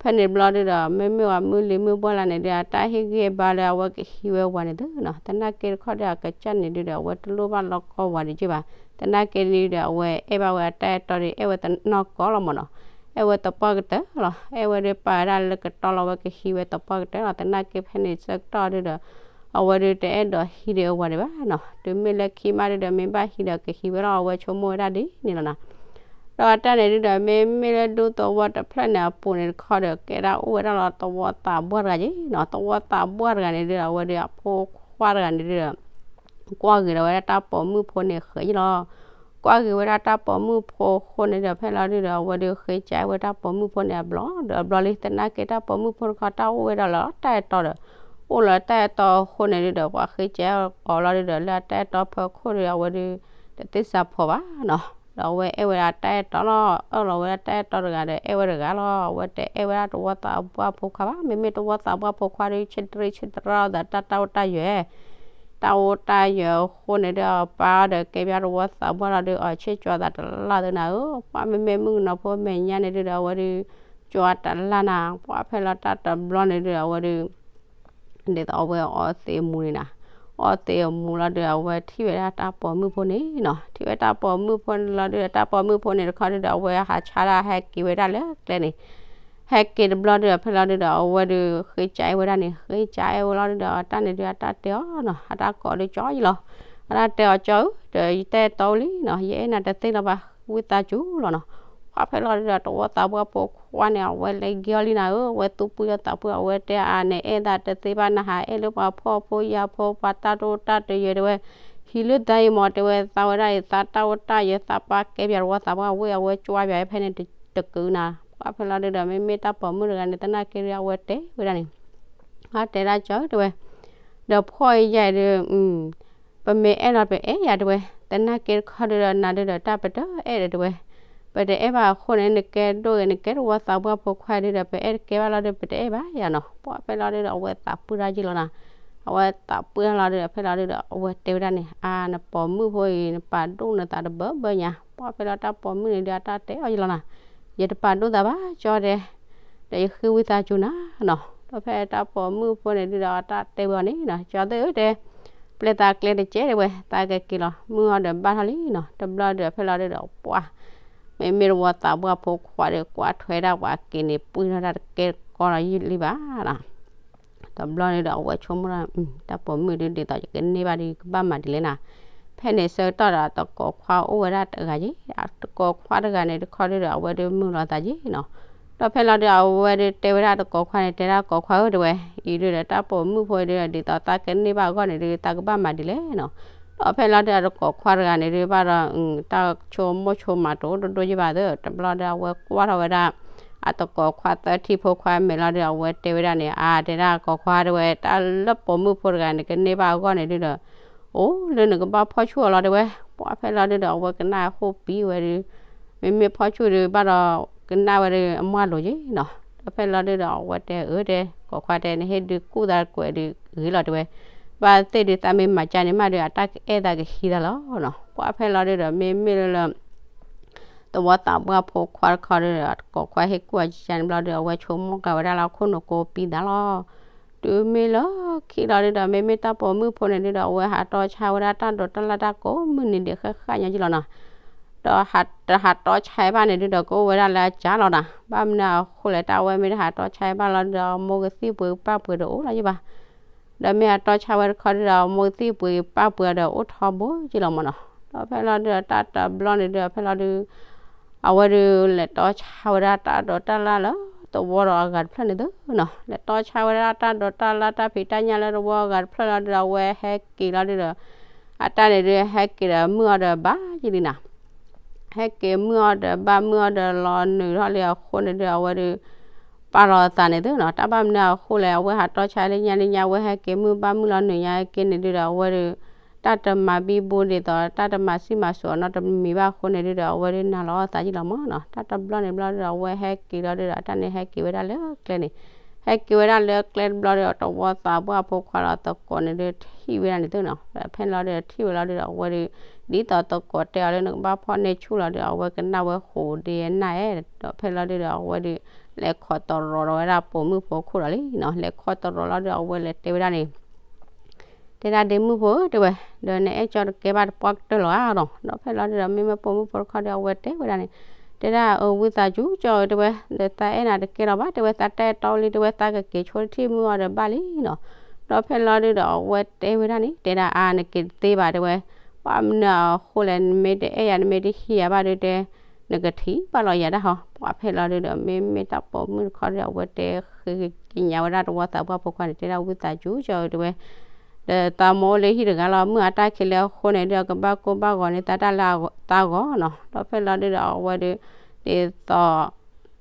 ဖဲန့ၣ်ဘျီဒုဒီး မ့မ့ၢ်ပှၤမုၢ်လံၤမုၢ်ဘှါလၢ်န့ၣ်ဒုဒီး အတၢ်ဟ့ၣ်ဂံၢ်ဘါလၢအဝဲကဟံးဝဲဝၤန့ၣ်သုနီၤ. သနာ်က့တခီဒီး အကစၢ်န့ၣ်ဒုဒီး အဝဲတလိၣ်ဘၣ်လီၤကီဝၤဒံးက့ဘၣ်. သနာ်က့ဒုဒီး အဝဲအဲၣ်ဘၣ်ဝဲအတၢ်အဲၣ်တီဒီး အဲၣ်ဝဲတနီၢ်ကီၢ်လီၤမၢ်နီၤ. အဲၣ်ဝဲသပှၢ်ကတၢၢ်လီၤ. အဲၣ်ဝဲဒုးပာ်ဝဲဒၣ်လၢကတီလီၤဝဲကဟံးဝဲသပှၢ်ကတၢၢ်လီၤ. သနာ်က့ဖဲန့ၣ်ဆၢကတီၢ်ဒုဒီး အဝဲဒုးတအဲၣ်ဒိးဟံးဒီးအဝၤဒံးဘၣ်နီၤ. တုၤမ့ၢ်လၢခံမးဒုဒီး မ့ၢ်ဘၣ်ဟံးဒီးကဟံးဝဲလီၤ အဝဲဆိကမိၣ်ဝဲဒၣ်ဒ်န့ၣ်လီၤနီၤ. ဒီးအတၢ်န့ၣ်ဒုဒီး မ့မ့ၢ်လၢဒူသဝီတဖျၢၣ်န့ၣ်အပူၤန့ၣ်တခီဒီး ကဲဒၣ်အိၣ်ဝဲဒၣ်လီၤသဝီသးပှၢ်တဂၤက့နီၤ. သဝီသးပှၢ်တဂၤန့ၣ်ဒုဒီး အဝဲဒုးအဖိခွါတဂၤန့ၣ်ဒုဒီး ကွၢ်ဂ့ၤဒီးဝဲဒၣ်တၢ်ပိာ်မုၣ်ဖိန့ၣ်ဃဲၤယံၤလီၤ. ကွၢ်ဂ့ၤဝဲဒၣ်တၢ်ပိာ်မုၣ်ဖိအဃိန့ၣ်ဒီး ဖဲလီၤဒုဒီး အဝဲဒုးဃ့ကၠဲဝဲတၢ်ပိာ်မုၣ်ဖိန့ၣ်အဘျီဒီးအဘျီလံ. သနာ်က့တၢ်ပိာ်မုၣ်ဖိတခီ တၢ်အိၣ်ဝဲဒၣ်လၢတၢ်အဲၣ်တီဒီး အိၣ်လၢတၢ်အဲၣ်တီအဃိန့ၣ်ဒုဒီး ပှၤဃ့ကၠဲအီၤလီၤဒုဒီး လၢအတၢ်အဲၣ်တီဖီခိၣ်ဒီး အဝဲဒုး တသ့စးဖိးဘၣ်နီၤ. ဒီးအဝဲအဲၣ်ဝဲဒၣ်တၢ်အဲၣ်တီလီၤ. အၢၣ်လီၤဝဲဒၣ်တၢ်အဲၣ်တီတဂၤဒီး အဲၣ်ဝဲတဂၤလီၤ. အဝဲတအဲၣ်ဝဲဒၣ်သဝီသးပှၢ်ဖိခွါဘၣ်. မ့မ့ၢ်သဝီသးပှၢ်ဖိခွါဒီး ဆံတရံးဆံတရၢ်အီၤသးတၢ်တၢ်အိၣ်တၢ်ယၢၤ တၢ်အိၣ်တၢ်ယၢၤအဃိန့ၣ်ဒီး ပာ်အီၤဒီးကဲဘၣ်သဝီသးပှၢ်လီၤဒုး အီၣ်ဆ့ၣ်ကၠီသးတလၢ်သနာ်ဧၢ. ပှၤမ့မ့ၢ်မုၣ်ကနီၤဖိမဲာ်ညါန့ၣ်ဒုဒီး အဝဲဒုး ကၠီတလၢ်နၤ. ပှၤဖဲလီၤတၢ်တဘျီန့ၣ်ဒုဒီး အဝဲဒုး ဒ်သိးအဝဲအီသံးအမူၤန့ၣ်နၤ, အီသံးအမူၤလီၤဒုး အဝဲထံၣ်ဝဲဒၣ်တၢ်ပိာ်မုၣ်ဖိန့ၣ်နီၤ, ထံၣ်ဝဲတၢ်ပိာ်မုၣ်ဖိန့ၣ်လီၤဒုး တၢ်ပိာ်မုၣ်ဖိန့ၣ်တခီဒုးဒီး အဝဲဟးဆါဒၣ်ဟဲက့ၤဝဲဒၣ်လၢကျဲန့ၣ်, ဟဲက့ၤတဘျီဒုးဒီး ဖဲလီၤဒုးဒီး အဝဲဒုးဃ့ကၠါအဲၣ်ဝဲဒၣ်န့ၣ်, ဃ့ကၠါအဲၣ်ဝဲလီၤဒုးဒီး အတၢ်န့ၣ်ဒုး အတၢ်တဲအီၤနီၤ, အတၢ်ကိးဒုးကၠီယလီၤ, အတၢ်တဲအီၤကၠီဧၢ ဒီးယတဲတီလံနီၤ, ယအဲၣ်နၤတသ့လၢၤဘၣ် ဝံသးစူၤလီၤနီၤ. ပှၢ်ဖဲလီၤဒုးဒီး တဝီသးပှၢ်ဖိခွါန့ၣ် အဝဲလဲၤက့ၤအီၤလံနၤဧၢ, အဝဲသူၣ်ပှံၢ်ဒီးသးပှၢ် အဝဲတဲအါန့ၣ် အဲၣ်သးတသ့ဘၣ် နဟးအဲၣ်လၢပှၤဖှီၣ်ဖိယာ်ဖိ ပှၤတၢ်ဒိၣ်တၢ်တယၢၤတဲဝဲ, ဟံးလၢသးအံၤမ့ၢ်တဲဝဲ သးဝဲဒၣ်အံၤ သးတၢ်အိၣ်တၢ်ယၢၤ သးပာ်ကဲပၠးတဝီသးပှၢ်ဝဲ အဝဲကွၢ်ပၠးဖဲန့ၣ်တကုၤနၤ. ပှၢ်ဖဲလီၤဒုးဒီး မ့မ့ၢ်တၢ်ပိာ်မုၣ်တဂၤန့ၣ် သနာ်က့ဒုး အဝဲတဲဝဲဒၣ်န့ၣ် အတဲဒၣ်ကၠီတဲဝဲ, ဒီးဖှီၣ်အံၤယၤဒုး ပမ့ၢ်အဲၣ်လီၤပအဲၣ်ယၤတဲဝဲ, သနာ်က့တခီဒုးဒီး နၤဒုးဒီးတၢ်ပတအဲၣ်ဒီးတဲဝဲ, ပတအဲၣ်ဘၣ်အဃိန့ၣ် နကဲဒိၣ်ဂ့ၤ နကဲတဝီသးပှၢ်ဖိခွါဒုးဒီး ပအဲၣ်တကဲဘၣ်လီၤဒုး ပတအဲၣ်ဘၣ်ယၤနီၤ. ပှၢ်ဖဲလီၤဒုးဒီး အဝဲသးပှၢ်တၢ်ယံာ်လီၤနၤ, အဝဲသးပှၢ်လီၤဒုးဒီး ဖဲလီၤဒုးဒီး အဝဲတဲဝဲဒၣ်န့ၣ် အါ နပိာ်မုၣ်ဖိအံၤ နပာ်ဒိၣ်နသးတဘၢဘၢညါ. ပှၢ်ဖဲလီၤတၢ်ပိာ်မုၣ်န့ၣ်ဒုး အတၢ်တဲအီၤယံာ်လီၤနၤ, ယတပာ်ဒိၣ်သးဘၣ်ကၠီတဲ ဒီးယဃ့ဝံသးစူၤနၤနီၤ. ဒီးဖဲတၢ်ပိာ်မုၣ်ဖိန့ၣ်ဒုးဒီး အတၢ်တဲဝဲအီၤန့ၣ်နီၤ, ကၠီသ့ၣ်ဧၢတဲ, ပျဲသးကျဲတကဲတဲဝဲ, သးကက့ၤလီၤ မုၢ်အီၤဒီးဘၣ်ထီၣ်လံနီၤ. တဘျီဒီးဖဲလီၤဒုးဒီး ပှၢ် မ့မ့ၢ်တဝီသးပှၢ်ဖိခွါဒီး ကွၢ်ထွဲဒၣ်ပှၤက့ၤန့ၣ် ပှံၢ်ထီၣ်တၢ်တကဲတကီလီၤယံာ်လံဘၣ်နီၤ. တဘျီန့ၣ်ဒီး အဝဲဆိကမိၣ်ဒၣ် တၢ်ပိာ်မုၣ်ဒုး ဒ်သိးယကန့ၢ်ဘၣ်ဒီး ကဘၣ်မၤဒ်လဲၣ်နၤ. ဖဲန့ၣ်ဆၢကတီၢ်ဒီး တကိးခွါအိၣ်ဝဲဒၣ်တဂၤယ့ၤ, တကိးခွါတဂၤန့ၣ်တခီဒုးဒီး အဝဲဒုးမုာ်လီၤသးယ့ၤနီၤ. ဒီးဖဲလီၤဒုး အဝဲဒုးတဲဝဲဒၣ်တကိးခွါန့ၣ် တဲဒၣ်ကိးခွါဧၢတဲဝဲ, အံၤဒုးဒီးတၢ်ပိာ်မုၣ်ဖိဒုးဒီး ဒ်သိးသးကန့ၢ်ဘၣ်အဂီၢ်န့ၣ်ဒုး သးကဘၣ်မၤဒ်လဲၣ်နီၤ. ဒီးဖဲလီၤဒုး အတကိးခွါတဂၤန့ၣ်ဒုး ဘၣ်ဒီး တၢ်ဆိကမိၣ်ဆိကမးတအိၣ်ဒိၣ်ဒိၣ်ယ့ၢ်ဘၣ်သ့ၣ်, တဘျီဒီး အဝဲကွၢ်ထီၣ်ဝဲဒၣ် အတကိးခွါသၢထံဖိခွါမဲာ်လီၤဒုး အဝဲတဲဝဲဒၣ်န့ၣ် အါ တဲဒၣ်ကိးခွါတဲဝဲ တၢ်လၢပိာ်မုၣ်ဖိတဂၤန့ၣ် ကန့ၢ်ဘၣ်အဂီၢ်န့ၣ်ဒုးဒီး အိၣ်လၢနကဘၣ်ဖီၣ်ဆူၣ်အီၤလီၤတဲဝဲ. ပှၢ်ဖဲလီၤဒုးဒီး အဝဲကနၣ်ဃိပံဝဲဒုး မ့မ့ၢ်ဖီၣ်ဆူၣ်ဒုးဘၣ်ဒီး ကနၣ်ဝဲဒုးအမါလိၤယ့ၤနီၤ. ဒီးဖဲလီၤဒုးဒီး အဝဲတဲအၢတဲ ကိးခွါတဲ နဟ့ၣ်ဒုးကူၣ်သးကွဲးဒုးဂ့ၤလီၤတဲဝဲ, ဘၣ်သ့ၣ်ဒုးသးမ့ၢ်မၤကၢန့ၣ်မးဒုး အတၢ်ကအဲၣ်သးကဟံးသးလီၤနီၤ. ပှၢ်ဖဲလီၤဒုးဒီး မ့မ့ၢ်လၢလၢ သဝီသးပှၢ်ဖိခွါတခီဒုးဒီး ကိးခွါဟ့ၣ်ကူၣ်အီၤကၢန့ၣ်ဘျီဒုး အဝဲဆိကမိၣ်ကၤဝဲဒၣ်လၢအခိၣ်နူာ်ကိးပံသးလီၤ. တုၤမ့ၢ်လၢခံလီၤဒုးဒီး မ့မ့ၢ်တၢ်ပိာ်မုၣ်ဖိန့ၣ်ဒုးဒီး အဝဲဟးတီဆါဝဲဒၣ်တၢ်ဒိးတၢ်လၣ်တၢ်ကိးမုၢ်နံၤဒံးဃၣ်ဃၣ်ညါယ့ၤလီၤနီၤ. ဒီးတဟးတီဆါဘၣ်န့ၣ်ဒုးဒီး ကအိၣ်ဝဲဒၣ်လၢအကၢ်လီၤနီၤ. ဘၣ်မနုၤအဃိလဲၣ် တၢ်ဝဲမ့ၢ်တဟးတီဆါဘၣ်လီၤဒုးဒီး မိၢ်ကသံၣ်ပှ့ၤပၢ်ပှ့ၤတအိၣ်လီၤယ့ၤဘၣ်. ဒီးမ့ၢ်အတီဆါဝဲတခီဒုးဒီး မိၢ်ကသံၣ်ပှ့ၤပၢ်ပှ့ၤဒီးအိၣ်ထီဘိယ့ၤလီၤမးနီၤ. ဒီးဖဲလီၤဒုးဒီး တၢ်တဘျီန့ၣ်ဒုးဒီး ဖဲလီၤဒုး အဝဲဒုးလဲၤတီဆါဝဲဒၣ်တၢ်ဒိးတၢ်လၣ်လၢသဝီဒီးအဂၤတဖျၢၣ်န့ၣ်သ့နီၤ. လဲၤတီဆါဝဲဒၣ်တၢ်ဒိးတၢ်လၣ်တၢ်ဖံးတၢ်ညၣ်လၢသဝီအဂၤတဖျၢၣ်လီၤဒုးဒီး အဝဲဟဲက့ၤလီၤဒုးဒီး အတၢ်န့ၣ်ဒုးဟဲက့ၤဒီးမုၢ်အီၤဒီးဘၣ်ယံၤလံနီၤ. ဟဲက့ၤမုၢ်အီၤဒီးဘၣ် မုၢ်အီၤဒီးလီၤနုာ်ထီၣ်လံအဃိန့ၣ်ဒုး အဝဲဒုး ပာ်လီၤအသးန့ၣ်သ့နီၤ. တၢ်ဘၣ်မနုၤအဃိလဲၣ် အဝဲဟးတီဆါလၢညါလၢညါ အဝဲဟဲက့ၤမုၢ်ဘၣ်မုၢ်လီၤနုာ်ညါက့ၤန့ၣ်ဒုးဒီး အဝဲဒုး တၢ်တမၤဘံဘူဒ်သိး တၢ်တမၤစံၣ်မၤစိးနီတမံၤဘၣ်အဃိန့ၣ်ဒုးဒီး အဝဲဒုးနာ်လီၤအသးယ့ၤလီၤမးနီၤ. တၢ်တဘျီန့ၣ်ဘျီဒုးဒီး အဝဲဟဲက့ၤလီၤဒုးဒီး အတၢ်န့ၣ်ဟဲက့ၤဝဲဒၣ်လၢကျဲန့ၣ် ဟဲက့ၤဝဲဒၣ်လၢကျဲတဘျီဒီး တဝီသးပှၢ်ဖိခွါလီၤသကိးန့ၣ်ဒုးထံၣ်ဝဲဒၣ်န့ၣ်သ့နီၤ. ဒီးဖဲလီၤဒုးထံၣ်ဝဲလီၤဒုးဒီး အဝဲဒုး ဒ်သိးသကိးတဲအီၤလၢနကဘၣ်ဖီၣ်န့ၢ်ဆူၣ်လီၤဒုး အဝဲကနၣ်ဝဲဃိးဒ့နၣ်အဲၣ် ဒီးဖဲလီၤဒုးဒီး အဝဲဒုး လဲၤခိးတရီၤဒီးဝဲဒၣ်ပိာ်မုၣ်ဖိခိၣ်ဒီးလံနီၤ. လဲၤခိးတရီၤလီၤဒုး အဝဲလဲၤတဲဝဲဒၣ်န့ၣ် တဲဒၣ်ဒ့မုၣ်ဖိဧၢ တဲဝဲ, ဒီးနအဲၣ်ကၠီတကဲဘၣ်တပှၢ်ကတၢၢ်လီၤဧါနီၤ. ဒီးဖဲလီၤဒုးဒီး မ့မ့ၢ်ပိာ်မုၣ်ဖိတခီဒီး အဝဲတဲဝဲဒၣ်န့ၣ် တဲဒၣ်အဝံသးစူၤကၠီဧၢ တဲဝဲ, ဒီးသးအဲၣ်နၤတကဲလီၤဘၣ် တဲဝဲ, သးတၢ်အဲၣ်တီလံတဲဝဲသးကက့ၤဆိတထံၣ်မုၢ်အီၤဒီးဘၣ်လံနီၤ. ဒီးဖဲလီၤဒုးဒီး အဝဲတဲဝဲဒၣ်န့ၣ် တဲဒၣ်အါ နက့ၤတသ့ဘၣ်တဲဝဲ, ဘၣ်မနုၤအဃိလဲၣ် နမ့ၢ်တအဲၣ်ယၤ နမ့ၢ်တဟံးယၤဘၣ်ဒုးတဲ နကထံၣ်ဘၣ်လီၤယၤတၢ်ဟီ. ပှၢ်ဖဲလီၤဒုးဒီး မ့မ့ၢ်တၢ်ပိာ်မုၣ်တခီဒီး အဝဲတဲဃ့ကညးဝဲဒၣ်တဝီသးပှၢ်ဖိခွါန့ၣ် တဲဒၣ်ဝံသးစူၤကၠီဧၢ တဲဝဲ ဒီးသးမ့ၢ်အိၣ်လၢဟံၣ်တဂၤလီၤ မုၢ်အတၢ်ခံးလၢအဃိန့ၣ်ဒုး ကဘၣ်ကိၢ်ဘၣ်ဂီၤန့ၢ်သးတၢ်လၢသးဂီၤနီၤ. ဒီးဖဲလီၤဒုးဒီး အဝဲဒုး ဒ်သိး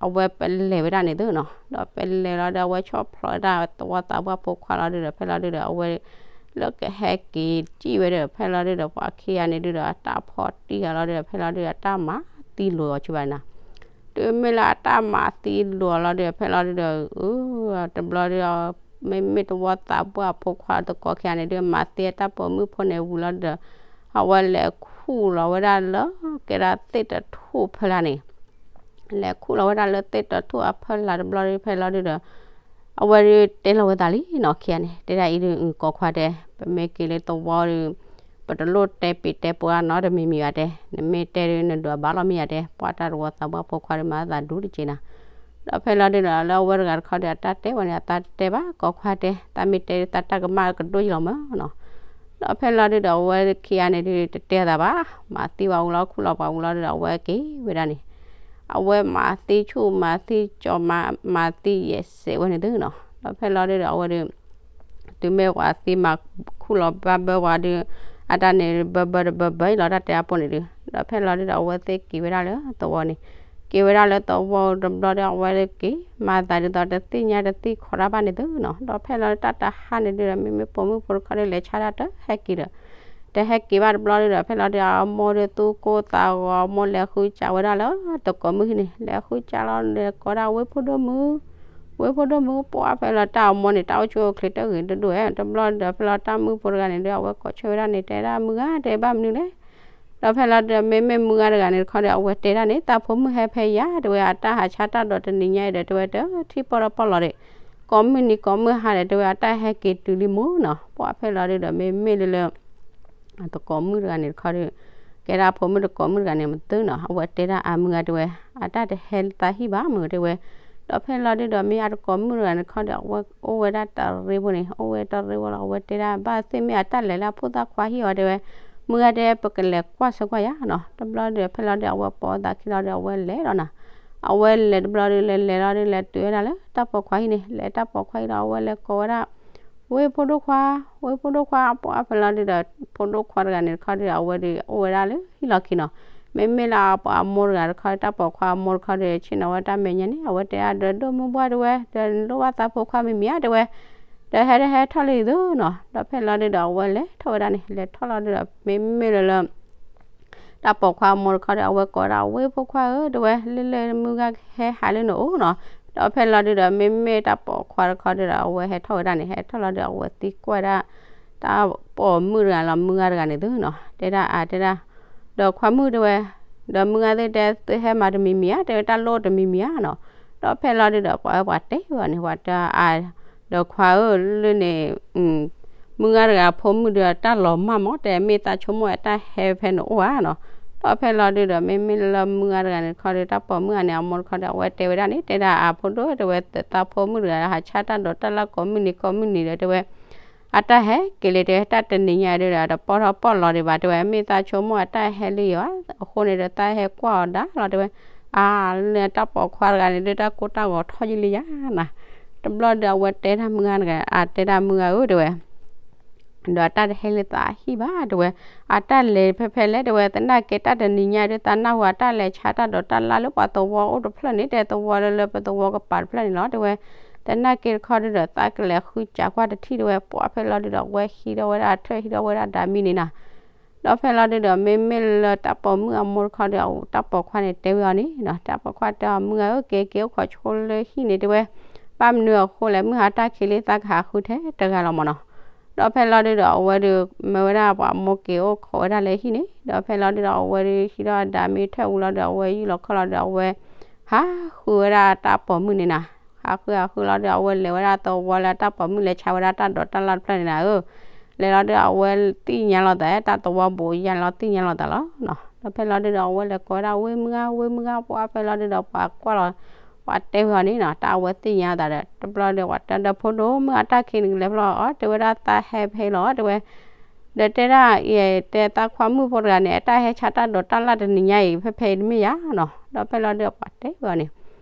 အဝဲပလဲၤဝဲဒၣ်န့ၣ်သ့နီၤ. ဒီးပလဲၤလီၤဒီး အဝဲဆီၣ်ဖျိးဝဲဒၣ်သဝီသးပှၢ်ဖိခွါလီၤဒုးဒီး ဖဲလီၤဒုးဒီး အဝဲ လၢကဟဲက့ၤစံၣ်ဝဲဒီး ဖဲလီၤဒုးဒီး ပှၤခံဂၤန့ၣ်ဒုးဒီး အတၢ်ဖီၣ်တံၢ်ဃာ်လီၤဒုးဒီး ဖဲလီၤဒုးဒီး အတၢ်မၤသံလိာ်အီၤဆူဘၣ်န့ၣ်နီၤ. တုၤမ့ၢ်လၢအတၢ်မၤသံလိာ်အီၤလီၤဒုးဒီး ဖဲလီၤဒုးဒီး တဘျီဒုးဒီး မ့မ့ၢ်တဝီသးပှၢ်ဖိခွါသကိးခံဂၤန့ၣ်ဒုး မၤသံအတၢ်ပိာ်မုၣ်ဖိန့ၣ်ဝံၤလီၤဒုးဒီး အဝဲလဲၤခူၣ်လီၤဝဲဒၣ်လၢ ကဲဒၣ်သ့ၣ်တထူၣ်ဖဲလၢ်န့ၣ် လဲၤခူၣ်လီၤဝဲဒၣ်လၢသ့ၣ်တထူၣ်အဖီလာ်တဘျီဒုး ဖဲလီၤဒုးဒီး အဝဲဒုးတဲလီၤဝဲသးလံနီၤ ခံဂၤန့ၣ် တဲဒၣ်အံၤဒုး ကိးခွါတဲ ပမ့ၢ်က့ၤလၢသဝီဒီး ပတလိၣ်တဲပ့ၤတဲပိၤနီတမံၤမံၤဘၣ်တဲ, နမ့ၢ်တဲဒုး နဒွးဘၣ်လီၤမ့ၢ်ယၤတဲ, ပှၤတၢ်တဝီသးပှၢ်ဖိခွါဒီး မၤသးဒူတက့ၢ်နၤ. ဒီးဖဲလီၤဒုးဒီး လၢအဝဲတဂၤတခီဒီး အတၢ်တဲဝဲန့ၣ် အတၢ်တဲဘၣ်ကိးခွါတဲ, တၢ်မ့ၢ်တဲဒုး တၢ်တၢ်ကမၣ်ကဒိၣ်ယလီၤမၢ်နီၤ. ဒီးဖဲလီၤဒုးဒီး အဝဲခံဂၤန့ၣ်ဒုး တတဲသးဘၣ်, မၤသံဝဲဝံၤလီၤ ခူၣ်လီၤပှၤဝံၤလီၤဒုးဒီး အဝဲက့ၤဝဲဒၣ်န့ၣ် အဝဲမၤသံဆူၣ်မၤသံကၠီၤ မၤသံယဲၢ်စဲးဝဲန့ၣ်သုနီၤ. ဒီးဖဲလီၤဒုးဒီး အဝဲဒုး တုၤမ့ၢ်ပှၤသံမၤခူၣ်လီၤဘၣ်ဘၢပှၤဒုး အတၢ်န့ၣ် ဘၢဘၢတဘၢဘၢအံၤလီၤ တၢ်တဲအပူၤန့ၣ်ဒုး. ဒီးဖဲလီၤဒုးဒီး အဝဲသ့ၣ်က့ၤဝဲဒၣ်လၢသဝီန့ၣ်, က့ၤဝဲဒၣ်လၢသဝီတဘျီဒီး အဝဲက့ၤ မၤသးဒ်သိးတသ့ၣ်ညါတသ့ၣ်ခီတၢ်ဘၣ်န့ၣ်သုနီၤ. ဒီးဖဲလီၤဒုး တၢ်တဟါန့ၣ်ဒုးဒီး မ့မ့ၢ်ပိာ်မုၣ်ဖိတခီဒီး လဲၤဆါတၢ်တဟဲက့ၤဒီး တဟဲက့ၤဘၣ်တဘျီဒုးဒီး ဖဲလီၤဒုး အမိၢ်ဒုးသူၣ်ကိၢ်သးဂီၤ အမိၢ်လဲၤဃုစးဝဲဒၣ်လၢတကိးမုၣ်ဟံၣ်န့ၣ်, လဲၤဃုစးလီၤဒီး ကိးဒၣ်ဝ့ၢ်ဖိဒိၣ်မုၣ်, ဝ့ၢ်ဖိဒိၣ်မုၣ်, ပှၢ်ဖဲလီၤတၢ်အမိၢ်န့ၣ် တၢ်အိၣ်ဆူၣ်အိၣ်ချ့တဂ့ၤတဒိၣ်ဧဲ. တဘျီဒုးဒီး ဖဲလီၤတၢ်မုၣ်ဖိတဂၤန့ၣ်ဒုး အဝဲကိးဆၢဝဲဒၣ်န့ၣ် တဲဒၣ်မုၢ်ဂၤ တဲဘၣ်မနုၤလဲၣ်. ဒီးဖဲလီၤဒုးဒီး မ့မ့ၢ်မုၢ်ဂၤတဂၤန့ၣ်တခီဒီး အဝဲတဲဒၣ်န့ၣ် တၢ်ဖိမုၣ်ဟဲဖဲယၤ တဲဝဲ အတၢ်ဟးဆါတၢ်ဒီးတနံၤညါအံၤဒီး တဲဝဲ တထံၣ်ပီၢ်ဒီးပီၢ်လီၤဒီး ကိးမုၣ်နံၤကိးမုၣ်ဟါဒီး တဲဝဲ အတၢ်ဟဲက့ၤတုၤလံမၢ်နီၤ. ပှၢ်ဖဲလီၤဒုးဒီး မ့မ့ၢ်လၢလၢ တကိးမုၣ်တဂၤန့ၣ်တခီဒီး ကဲဒၣ်ဖိမုၣ်တကိးမုၣ်တဂၤန့ၣ်မ့ၢ်သုနီၤ, အဝဲတဲဒၣ်အမုၢ်ဂၤ တဲဝဲ အတၢ်တဟဲလၢသးဟံၣ်ဘၣ်မုၢ် တဲဝဲ. ဒီးဖဲလီၤဒုးဒီး မ့ၢ်အတကိးမုၣ်တဂၤန့ၣ်တခီဒီး အဝဲအိၣ်ဝဲဒၣ်တရ့ဖိန့ၣ် အိၣ်ဝဲတရ့ဖိလီၤ. အဝဲတဲဒၣ် ဘၣ်သ့ၣ်မ့ၢ်အတၢ်လဲၤလၢအဖိသၣ်ခွါဟံၣ်အီၤ တဲဝဲ, မုၢ်ဂၤ တဲ ပကလဲၤကွၢ်ဆၢကွၢ်ယၤနီၤ. တဘျီဒုးဒီး ဖဲလီၤဒုး အဝဲပိာ်အသးခံလီၤဒီး အဝဲလဲၤလီၤနီၤ. အဝဲလဲၤတဘျီဒုး လဲၤလဲၤလီၤဒုး လဲၤတုၤဝဲဒၣ်လၢတၢ်ပိာ်ခွါဟံၣ်န့ၣ်, လဲၤတၢ်ပိာ်ခွါဟံၣ်ဒီး အဝဲလဲၤကိးဝဲဒၣ် ဝ့ၢ်ဖိဒိၣ်ခွါ, ဝ့ၢ်ဖိဒိၣ်ခွါ, ပှၢ်ဖဲလီၤဒုးဒီး ဖိဒိၣ်ခွါတဂၤန့ၣ်တခီဒီး အဝဲဒုးအိၣ်ဝဲဒၣ်လၢဟံၣ်လီၢ်ခံနီၤ. မ့မ့ၢ်လၢအမိၢ်တဂၤတခီ တၢ်ပိာ်ခွါအမိၢ်တခီဒီး ဆ့ၣ်နီၤဝဲတၢ်မဲာ်ညါန့ၣ် အဝဲတဲဒၣ် ဒီးဒိၣ်မုၢ်ပှၢ် တဲဝဲ, ဒီးနလိၣ်ဘၣ်သးဖိခွါမံၤမံၤဧါ တဲဝဲ, ဒီးဟဲတဟဲထီၣ်လံသုနီၤ. ဒီးဖဲလီၤဒုးဒီး အဝဲလဲၤထီၣ်ဝဲဒၣ်န့ၣ်, လဲၤထီၣ်လီၤဒုးဒီး မ့မ့ၢ်လၢလၢ တၢ်ပိာ်ခွါအမိၢ်တခီဒီး အဝဲကိးဒၣ် ဝ့ၢ်ဖိခွါဧၢ တဲဝဲ, လၢလၢမုၢ်ဂၤဟဲဟးလၢနအိၣ်နီၤ. ဒီးဖဲလီၤဒုးဒီး မ့မ့ၢ်တၢ်ပိာ်ခွါတခီဒုးဒီး အဝဲဟဲထီၣ်ဝဲဒၣ်န့ၣ်, ဟဲထီၣ်လီၤဒုး အဝဲသံကွၢ်ဒၣ် တၢ်ပိာ်မုၣ်တဂၤလီၤ, မုၢ်ဂၤတဂၤန့ၣ်သုနီၤ, တဲဒၣ်အါ တဲဒၣ်, ဒီးခွါမုၣ် တဲဝဲ, ဒီးမုၢ်ဂၤသ့ၣ် တဲသုဟဲမၤတမံၤမံၤဧါ တဲဝဲ, တၢ်လိၣ်တမံၤမံၤဧါနီၤ. ဒီးဖဲလီၤဒုးဒီး ပှၤအၢပှၤတဲဝဲန့ၣ်, ပှၤတဲအါ ဒီးခွါဧၢ လၢန့ၣ် မုၢ်ဂၤတဂၤဖိမုၣ်ဒီး တၢ်လီၤမၢ်မး တဲ မ့ၢ်သးဆိကမိၣ်အတၢ်ဟဲဖဲနအိၣ်ဧါနီၤ. ဒီးဖဲလီၤဒုးဒီး မ့မ့ၢ်လၢမုၢ်ဂၤတဂၤန့ၣ်တခီဒီး တၢ်ပိာ်မုၣ်ဂၤန့ၣ် အမိၢ်တခီဒီး အဝဲတဲဝဲဒၣ်န့ၣ်, တဲဒၣ်အါ ဖိဒိၣ် တဲဝဲ, သးဖိမုၣ်တဂၤ ဟးဆါတၢ်ဒီးတၢ်လၢကိးမုၢ်နံၤကိးမုၢ်နံၤဒီး တဲဝဲ အတၢ်ဟဲက့ၤလံ တဲ တၢ်တနံၤညါဒီး တပီၢ်ထီၣ်ပီၢ်လီၤဒံးဘၣ် တဲဝဲ, မ့ၢ်သးဆိကမိၣ်အတၢ်ဟဲလံယီၤ အဃိန့ၣ်ဒီး သးဟဲကွၢ်အီၤဒၣ်လီၤ တဲဝဲ. အါ လၢတၢ်ပိာ်ခွါတဂၤန့ၣ်ဒုး တၢ်ကိၢ်တၢ်ဂီၤထီၣ်ယံလံယၤနၤ. တဘျီဒီး အဝဲတဲဒၣ်မုၢ်ဂၤတဂၤ အါ တဲဒၣ်မုၢ်ဂၤဧၢ တဲဝဲ ဒီးအတၢ်တဟဲလၢသးဟံၣ်ဘၣ် တဲဝဲ, အတၢ်လဲၤဖဲဖဲလဲၣ် တဲဝဲ, သနာ်က့တၢ်တနံၤညါဒုး သးနၢ်ဟူအတၢ်လဲၤဆါတၢ်ဒီးတၢ်လၢလၢပှၤသဝီအိၣ်တဖျၢၣ်န့ၣ် တဲ သဝီလၢလၢပသဝီကပၤတဖျၢၣ်န့ၣ်လီၤ တဲဝဲ. သနာ်က့တခီဒုးဒီး သးကလဲၤဃုစးကွၢ်တထံၣ် တဲဝဲ. ပှၢ်ဖဲလီၤဒုးဒီး အဝဲဟံးထီၣ်ဝဲဒၣ် ထၢၣ်ဟံးထီၣ်ဝဲဒၣ်ဒၣ်မံန့ၣ်နၤ. ဒီးဖဲလီၤဒုးဒီး မ့မ့ၢ်လၢတၢ်ပိာ်မုၣ်အမိၢ်တခီဒီး တၢ်ပိာ်ခွါန့ၣ်တဲဝဲအီၤန့ၣ်နီၤ, တၢ်ပိာ်ခွါတဲအီၤ မုၢ်ဂၤဧၢ က့ၤက့ၤအိၣ်ခိးဆိလၢဟံၣ်န့ၣ် တဲဝဲ, ဘၣ်မနုၤအဃိလဲၣ် မုၢ်ဟါတၢ်ခံးလံ သးကဟးဃုထဲတဂၤလီၤမၢ်နီၤ. ဒီးဖဲလီၤဒုးဒီး အဝဲဒုး မၢဝဲဒၣ်ပှၤမိၢ်က့ၤအိၣ်ခိးဝဲဒၣ်လၢဟံၣ်န့ၣ်, ဒီးဖဲလီၤဒုးဒီး အဝဲဒုးဟံးထီၣ်ဒၣ်မံထၢၣ်ဝံၤလီၤဒီး အဝဲယူၢ်လီၤခီၣ်လီၤဒီး အဝဲ ဟးဃုဝဲဒၣ်တၢ်ပိာ်မုၣ်န့ၣ်နၤ. ဟးဃုဟးဃုလီၤဒီး အဝဲလဲၤဝဲဒၣ်သဝီလၢတၢ်ပိာ်မုၣ်လဲၤဆါဝဲဒၣ်တၢ်ဒိးတၢ်လၣ်တဖျၢၣ်န့ၣ်နၤဧၢ. လဲၤလီၤဒုး အဝဲသ့ၣ်ညါလီၤသး တၢ်သဝီဘူးယါလီၤ သ့ၣ်ညါလီၤသးလီၤနီၤ. ဒီးဖဲလီၤဒုးဒီး အဝဲလဲၤကိးဝဲဒၣ် ဝ့ၢ်မုၢ်ဂၤ ဝ့ၢ်မုၢ်ဂၤ ပှၢ်ဖဲလီၤဒုးဒီး ပှၤကွၢ်လီၤ ပှၤတဲဝဲအီၤန့ၣ်နီၤ, တၢ်အဝဲသ့ၣ်ညါသးဒီး တဘျီဒီး ပှၤတဲဒီး ဖိဒိၣ်မုၣ် အတၢ်ခံးနကလဲၤဖျီအီၤ တဲဝဲဒၣ် သးဟဲဖဲလီၤ တဲဝဲ. ဒီးတဲဒၣ်အံၤ တဲသးခွါမုၣ်ဖိတဂၤန့ၣ် အတၢ်ဟဲဆါတၢ်ဒိးတၢ်လၣ်တနံၤညါအံၤ ဖဲဖဲအံၤတမ့ၢ်ယါနီၤ. ဒီးဖဲလီၤဒုး ပှၤတဲဝဲအီၤန့ၣ်,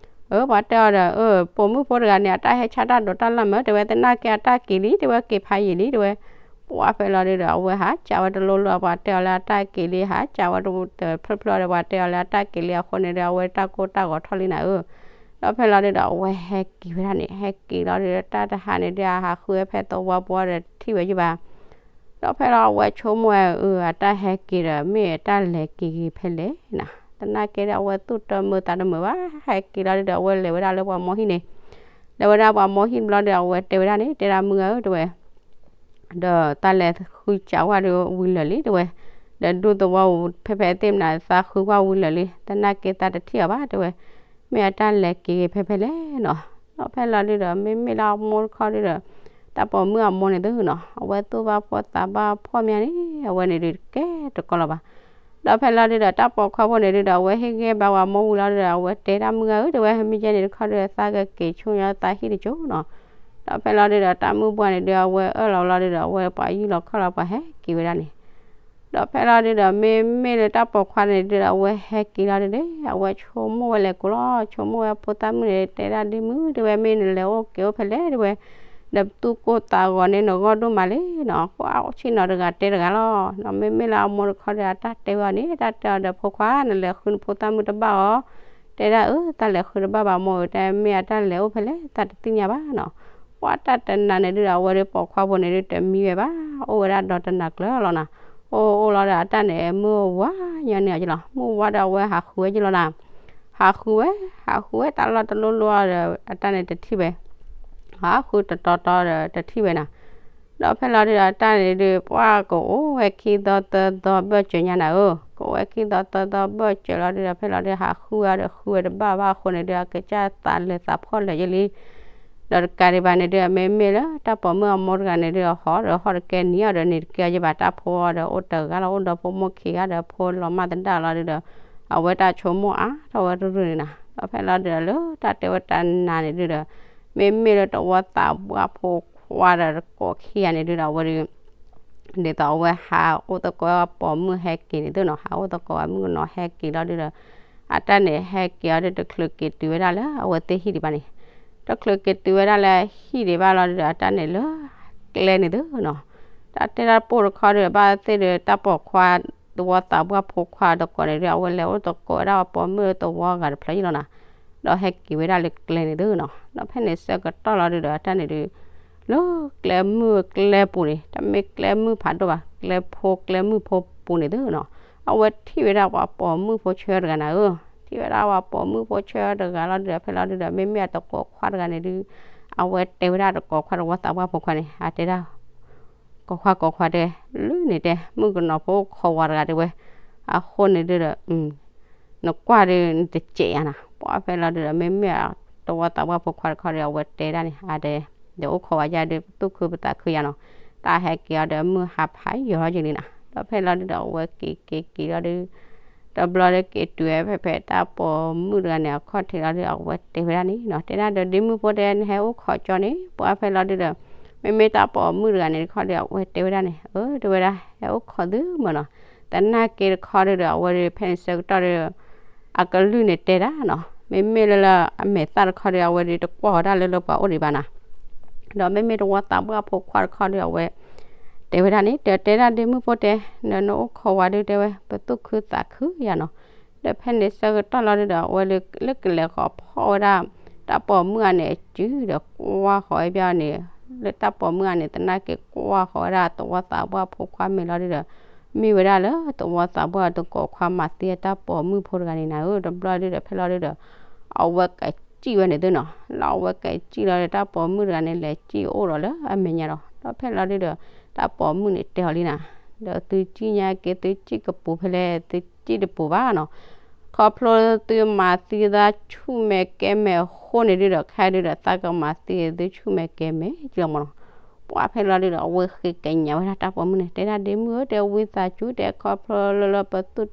အၢ ပှၤတဲအီၤဒီး အၢ ပိာ်မုၣ်ဖိတဂၤန့ၣ် အတၢ်ဟဲဆါတၢ်ဒိးတၢ်လၣ်မၢ် တဲဝဲ, သနာ်က့အတၢ်က့ၤလံ တဲဝဲ, က့ၤဖးယံာ်လံ တဲဝဲ. ပှၢ်ဖဲလီၤဒုးဒီး အဝဲဟးစံးဝဲတလိၤလိၤ ပှၤတဲအီၤလၢအတၢ်က့ၤလံ ဟးစံးဝဲတဖျၢၣ်ဖျၢၣ်ဒီး ပှၤတဲအီၤလၢအတၢ်က့ၤလံအဃိန့ၣ်ဒီး အဝဲတၢ်ကိၢ်တၢ်ဂီၤထီၣ်လံနၤဧၢ. ဒီးဖဲလီၤဒုးဒီး အဝဲဟဲက့ၤဝဲဒၣ်န့ၣ် ဟဲက့ၤလီၤဒုးဒီး တၢ်တဟါန့ၣ်ဒီး အဟးဃုဝဲဖဲသဝီပူၤဒီး တထံၣ်ဝဲယုၢ်ဘၣ်. ဒီးဖဲလီၤအဝဲဆိကမိၣ်ဝဲ အၢ အတၢ်ဟဲက့ၤဒီး မ့ၢ်အတၢ်လဲၤက့ၤက့ၤဖဲလဲၣ်နၤ. သနာ်က့ဒီး အဝဲသူၣ်တမုာ်သးတမုာ်ဘၣ် ဟဲက့ၤလီၤဒုးဒီး အဝဲလဲၤဝဲဒၣ်လၢပှၤမိၢ်ဟံၣ်န့ၣ်, လဲၤဝဲဒၣ်ပှၤမိၢ်ဟံၣ်တဘျီဒီး အဝဲတဲဝဲဒၣ်န့ၣ် တဲဒၣ်မုၢ်ဂၤဧၢ တဲဝဲ ဒီးတၢ်လဲၤဃုစးဝဲဒၣ်ဒီးဝံၤလၢာ်လံ တဲဝဲ, ဒီးဒူသဝီပူၤဖဲဖဲသ့ၣ်မနၤ သးဃုကွၢ်ဝံၤလၢာ်လံ သနာ်က့သးတထံၣ်အီၤဘၣ် တဲဝဲ, မ့ၢ်အတၢ်လဲၤက့ၤက့ၤဖဲဖဲလဲၣ်နီၤ. ဒီးဖဲလီၤဒုဒီး မ့မ့ၢ်လၢအမိၢ်တခီဒုဒီး တၢ်ပိာ်မုၣ်အမိၢ်န့ၣ်သုနီၤ အဝဲသူၣ်ဘၣ်ဖှီၣ်သးဘၣ်ဖှီၣ်မးန့ၣ် အဝဲန့ၣ်ဒုးတကဲတကီလီၤဘၣ်. ဒီးဖဲလီၤဒုဒီး တၢ်ပိာ်ခွါဖိန့ၣ်ဒုဒီး အဝဲဟ့ၣ်ဂံၢ်ဘါဝဲမိၢ်ဝံၤလီၤဒုဒီး အဝဲတဲတၢ်မုၣ်ဂၤဧၢ တဲဝဲ မ့ၢ်ကဲန့ၣ်တခီဒုဒီး သးကက့ၤဆိညါသးဟံၣ်တကၠိနီၤ. ဒီးဖဲလီၤဒုဒီး တၢ်မုၣ်ပှၢ်န့ၣ်ဒုး အဝဲအၢၣ်လီၤလီၤဒုဒီး အဝဲပှၤယုၢ်လီၤခီၣ်လီၤပှၤဟဲက့ၤဝဲဒၣ်န့ၣ် ဒီးဖဲလီၤဒုဒီး မ့မ့ၢ်လၢတၢ်ပိာ်ခွါန့ၣ်ဒုဒီး အဝဲဟဲက့ၤလီၤဒုဒီး အဝဲဆိကမိၣ်ဝဲလဲၤကိးလီၤ ဆိကမိၣ်ဝဲဖိသၣ်မုၣ်န့ၣ် တဲဒၣ်ဒ့မုၣ် တဲဝဲ မ့ၢ်နလဲၤအိၣ်က့ၤအိၣ်ဖဲလဲၣ် တဲဝဲ ဒီးသူၣ်ကိၢ်သးဂီၤန့ၣ် နဂီၢ်ဒိၣ်မးလံနီၤ ကွၢ်ဆ့ၣ်နီၤတဂၤတဲတဂၤလီၤ. ဒီးမ့မ့ၢ်လၢအမိၢ်တခီဒီး အတၢ်တဲဝဲအီၤန့ၣ် တၢ်တဲအီၤဒီးဖိခွါ နလဲၤဃုနဖိသၣ်မုၣ်တဘၣ်အီၤ တဲဒၣ်အၢ တၢ်လဲၤဃုတဘၣ်ဘၣ်မိၢ်ဧၢ တဲမ့ၢ်အတၢ်လဲၤအိၣ်ဖဲလဲၣ် သးတသ့ၣ်ညါဘၣ်နီၤ. ပှၤတၢ်တနၤန့ၣ်ဒုဒီး အဝဲဒုးပိာ်ခွါဖိန့ၣ်ဒုး တမံဝဲဘၣ် အိၣ်ဝဲဒၣ်ဒီးတနၤကျၢၤလီၤနီၤ. အိၣ်အိၣ်လီၤဒီး အတၢ်န့ၣ် မုၢ်ဝါညီနုၢ်အီၤက့လီၤ မုၢ်ဝါဒီး အဝဲဟးဃုဝဲက့လီၤနီၤ. ဟးဃုဝဲ ဟးဃုဝဲ တၢ်လီၢ်တလိၣ်လိၣ်အီၤဒီး အတၢ်န့ၣ်တထံၣ်ဝဲ ဟးဃုတတီတီဒီးတထံၣ်ဝဲနီၤ. ဒီးဖဲလီၤဒုဒီး အတၢ်န့ၣ်ဒုး ပှၤကအိၣ်ဝဲခံသီသၢသီဘၢၣ်စၢၤညါနၤဧၢ ကအိၣ်ဝဲခံသီသၢသီဘၢၣ်စၢၤလီၤဒုဒီး ဖဲလီၤဒုး ဟးဃုဝဲဒီးဃုဝဲတဘၣ်ဘၣ်အဃိန့ၣ်ဒုး အကစၢ်သးလၢသးဖှီၣ်လၢာ်ယဲလံ ဒီးတကးဒံးဘၣ်န့ၣ်ဒုး အမ့မ့ၢ်လၢတၢ်ပိာ်မုၣ်အမိၢ်တဂၤန့ၣ်ဒုး အဟီဒီးဟီၣ်တကဲနံၤအီၤဒီးန့ၣ်တကဲအီၤယဘၣ် တၢ်ဖိအီၤဒီးအိၣ်တဂၤလီၤ အိၣ်ဒီးဖိမိၢ်ခံဂၤဒီးဖိလီၤမၢ်သဒါလီၤဒုဒီး အဝဲတၢ်ဆိကမိၣ်အါထီၣ်ဝဲရုၢ်ရုၢ်န့ၣ်နီၤ. ဒီးဖဲလီၤဒုဒီးလၢတၢ်တဲဝဲတၢ်နၤန့ၣ်ဒုဒီး မ့မ့ၢ်လၢတဝီသးပှၢ်ဖိခွါဒီးတကိးခံဂၤန့ၣ်ဒုဒီး အဝဲဒုး ဒ်သိးအဝဲဟးအိၣ်သကိးပိာ်မုၣ်ဟဲက့ၤန့ၣ်သုနီၤ ဟးအိၣ်သကိးပိာ်မုၣ်ကနီၤဟဲက့ၤလီၤဒုဒီး အတၢ်န့ၣ်ဟဲက့ၤအီၤဒုးတချုးက့ၤတုၤဝဲဒၣ်လၢအဝဲသ့ၣ်ဟံၣ်ဒံးဘၣ်န့ၣ် တချုးက့ၤတုၤဝဲဒၣ်လၢဟံၣ်ဒံးဘၣ်လီၤဒုဒီး အတၢ်န့ၣ်လၢကျဲန့ၣ်သုနီၤ တၢ်တဲတၢ်ပိၢ်တခီဒုဒီး ဘၣ်သ့ၣ်ဒုးတၢ်ပိာ်ခွါ တဝီသးပှၢ်ဖိခွါတကိးန့ၣ်ဒုး အဝဲလဲၤအိၣ်သကိးဝဲဒၣ်ပိာ်မုၣ်တဝီဂၤတဖျၢၣ်ယံလီၤနီၤ ဒီးဟဲက့ၤဝဲဒၣ်လၢကျဲန့ၣ်သုနီၤ ဒီးဖဲန့ၣ်ဆၢကတီၢ်လီၤဒုဒီး အတၢ်န့ၣ်ဒုး လၢကျဲမုၢ်ကျဲပူၤန့ၣ် တမ့ၢ်ကျဲမုၢ်ဖးဒိၣ်ဘၣ် ကျဲဖိကျဲမုၢ်ဖိပူၤန့ၣ်သုနီၤ အဝဲထံၣ်ဝဲဒၣ်ပှၤပိာ်မုၣ်ဖိဆၢတဂၤနၤဧၢ ထံၣ်ဝဲဒၣ်ပှၤပိာ်မုၣ်ဖိဆၢတဂၤလီၤဒုဒီး ဖဲလီၤဒုဒီး မ့မ့ၢ်အတကိးခွါတဂၤန့ၣ်ဒုး အဝဲတဲဝဲဒၣ်တကိးခွါတဝီသးပှၢ်ဖိခွါန့ၣ် အတဲဒၣ် ကိးခွါကိးခွါတဲ လၢန့ၣ်တဲ မုၣ်ကနီၤဖိခိးဝၤတဂၤတဲဝဲ အဃိန့ၣ်ဒုဒီး နကွၢ်ဒုးနတစဲးယၤနၤ ပှၤဖဲလီၤဒုဒီး မ့မ့ၢ်တဝီသးပှၢ်ဖိခွါတခီဒီး အဝဲတဲဒၣ်န့ၣ် အတဲ ဒီးအိၣ်ခိးဝဲယါဒုး ပသူၣ်ခုပသးခုယၤနီၤ တၢ်ဟဲက့ၤအီၤဒီး မုၢ်ဟါဖးယိာ်ထီၣ်ယံလံနၤ ဒီးဖဲလီၤဒုဒီး အဝဲက့ၤက့ၤက့ၤလီၤဒု တဘျီဒုက့ၤတုၤဝဲဖဲဖဲတၢ်ပိာ်မုၣ်တဂၤန့ၣ် အခီၣ်ထံးလီၤဒု အဝဲတဲဝဲဒၣ်န့ၣ်နီၤ တဲဒၣ်ဒီး ဒ့မုၣ်ဖိတဲ နဟဲအိၣ်ခိးကၠီန့ၣ် ပှၤဖဲလီၤဒုဒီး မ့မ့ၢ်တၢ်ပိာ်မုၣ်တဂၤန့ၣ်တခီဒီး အဝဲတဲဝဲဒၣ်န့ၣ် အၢ တဲဝဲဒၣ် ဟဲအိၣ်ခိးသုမၢနီၤ သနာ်က့တခီဒုဒီး အဝဲဒုးဖဲန့ၣ်ဆၢကတီၢ်ဒု အကလုၢ်န့ၣ်တဲဒၣ်နီၤ မ့မ့ၢ်လၢလၢအမဲာ်သၣ်တခီဒီး အဝဲဒုးတကွၢ်ဝဲဒၣ်လၢလၢပှၤအိၣ်ဒံးဘၣ်နၤ ဒီးမ့မ့ၢ်တဝီသးပှၢ်ဖိခွါတခီဒီး အဝဲ တဲဝဲဒၣ်န့ၣ် တဲတဲဒၣ်ဒ့မုၣ်ဖိတဲ နနအိၣ်ခိးဝဲဒုတဲဝဲ ပသူၣ်ခုသးခုယၤနီၤ ဒီးဖဲန့ၣ်ဆၢကတီၢ်လီၤဒုဒီး အဝဲလၢကလဲၤဃီၤဖီၣ်ဝဲဒၣ် တၢ်ပိာ်မုၣ်ဂၤန့ၣ်အစုဒီးကွၢ်ဃီၤဝဲဘၣ်န့ၣ် လၢတၢ်ပိာ်မုၣ်ဂၤန့ၣ် သနာ်က့ကွၢ်ဃီၤဝဲဒၣ်တဝီသးပှၢ်ဖိခွါမဲာ်လီၤဒုဒီး မ့ၢ်ဝဲဒၣ်လၢတဝီသးပှၢ်တကိးခွါမၤသံအတၢ်ပိာ်မုၣ်ဖိတဂၤန့ၣ်နၤဧၢ တဘျီဒုဒီး ဖဲလီၤဒုဒီး အဝဲကစံၣ်ဝဲန့ၣ်သုနီၤ လၢအဝဲကစံၣ်လီၤဒီး တၢ်ပိာ်မုၣ်တဂၤန့ၣ် လဲၤစံၣ်အိၣ်ဒီးလၢအမဲာ်ညါဒီး ဒီးဖဲလီၤဒုဒီး တၢ်ပိာ်မုၣ်န့ၣ်တဲအီၤလံနၤ ဒီးသုစံၣ်ညါက့ၤ သုစံၣ်ကပူၤဖဲလဲၣ် သုစံၣ်တပူၤဘၣ်နီၤ ခီဖျိသုမၤသံသးဆူၣ်မဲာ်ကဲမဲာ်အဃိန့ၣ်ဒုဒီး ခဲဒုဒီး သးကမၤသံသုဆူၣ်မဲာ်ကဲမဲာ်ကလီၤမၢ်နီၤ ပှၤဖဲလီၤဒုဒီး အဝဲဃ့ကညးဝဲဒၣ်တၢ်ပိာ်မုၣ်န့ၣ် တဲဒၣ်ဒ့မုၣ်ဧၢ တဲဝံသးစူၤ တဲခီဖျိလၢလၢပသူၣ်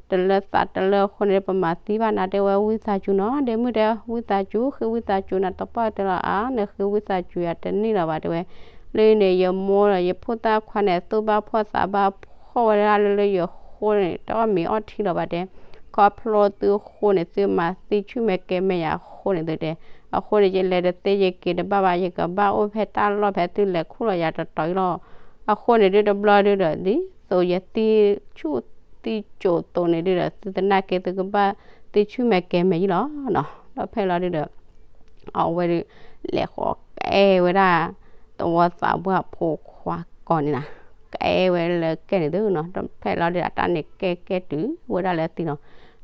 တလၢသးတလၢအဃိန့ၣ် ပမၤသံဘၣ်နၤ တဲဝဲဝံသးစူၤနီၤ ဒ့မုၣ်တဲဝံသးစူၤ ဃ့ဝံသးစူၤနၤတပၣ်တဲလီၤအါ နဃ့ဝံသးစူၤယၤတန့ၢ်လီၤဘၣ်တဲဝဲ လၢန့ၣ် ယမိၢ်ဒီးယဖိသၣ်ခွါန့ၣ် သူၣ်ဘၣ်ဖှီၣ်သးဘၣ်ဖှီၣ်ဝဲဒၣ်လၢလၢယဃိန့ၣ် တအီၣ်မ့ၤအီထံလီၤဘၣ်တဲ ခီဖျိသုဃိန့ၣ် သုမၤသံဆူၣ်မဲာ်ကဲမဲာ်ယၤအဃိန့ၣ်သုတဲ အဃိန့ၣ် ယလဲၤတသ့ယက့ၤတဘၣ်ဘၣ် ယကဘၣ်အိၣ်ဖဲတၢ်လီၢ်ဖဲသုလဲၤခူၣ်လီၤယၤတတီၤအံၤလီၤ အဃိန့ၣ်ဒုတဘျီဒုဒီး ဒ်သိးယသံဆူၣ်သံကိာ်သိးန့ၣ်ဒုဒီး သုသနာ်က့သုကဘၣ်သံဆူၣ်မဲာ်ကဲမဲာ်ယံလီၤနီၤ ဒီးဖဲလီၤဒုဒီး အဝဲဒု လဲၤဃီၤကဲဝဲဒၣ် သဝီသးပှၢ်ဖိခွါကီၢ်န့ၣ်နီၤ ကဲဝဲလၢကဲန့ၣ်သုနီၤ ဒီးဖဲလီၤဒုဒီး အတၢ်န့ၣ်ကဲကဲတုၤဝဲဒၣ်လၢအသံနီၤ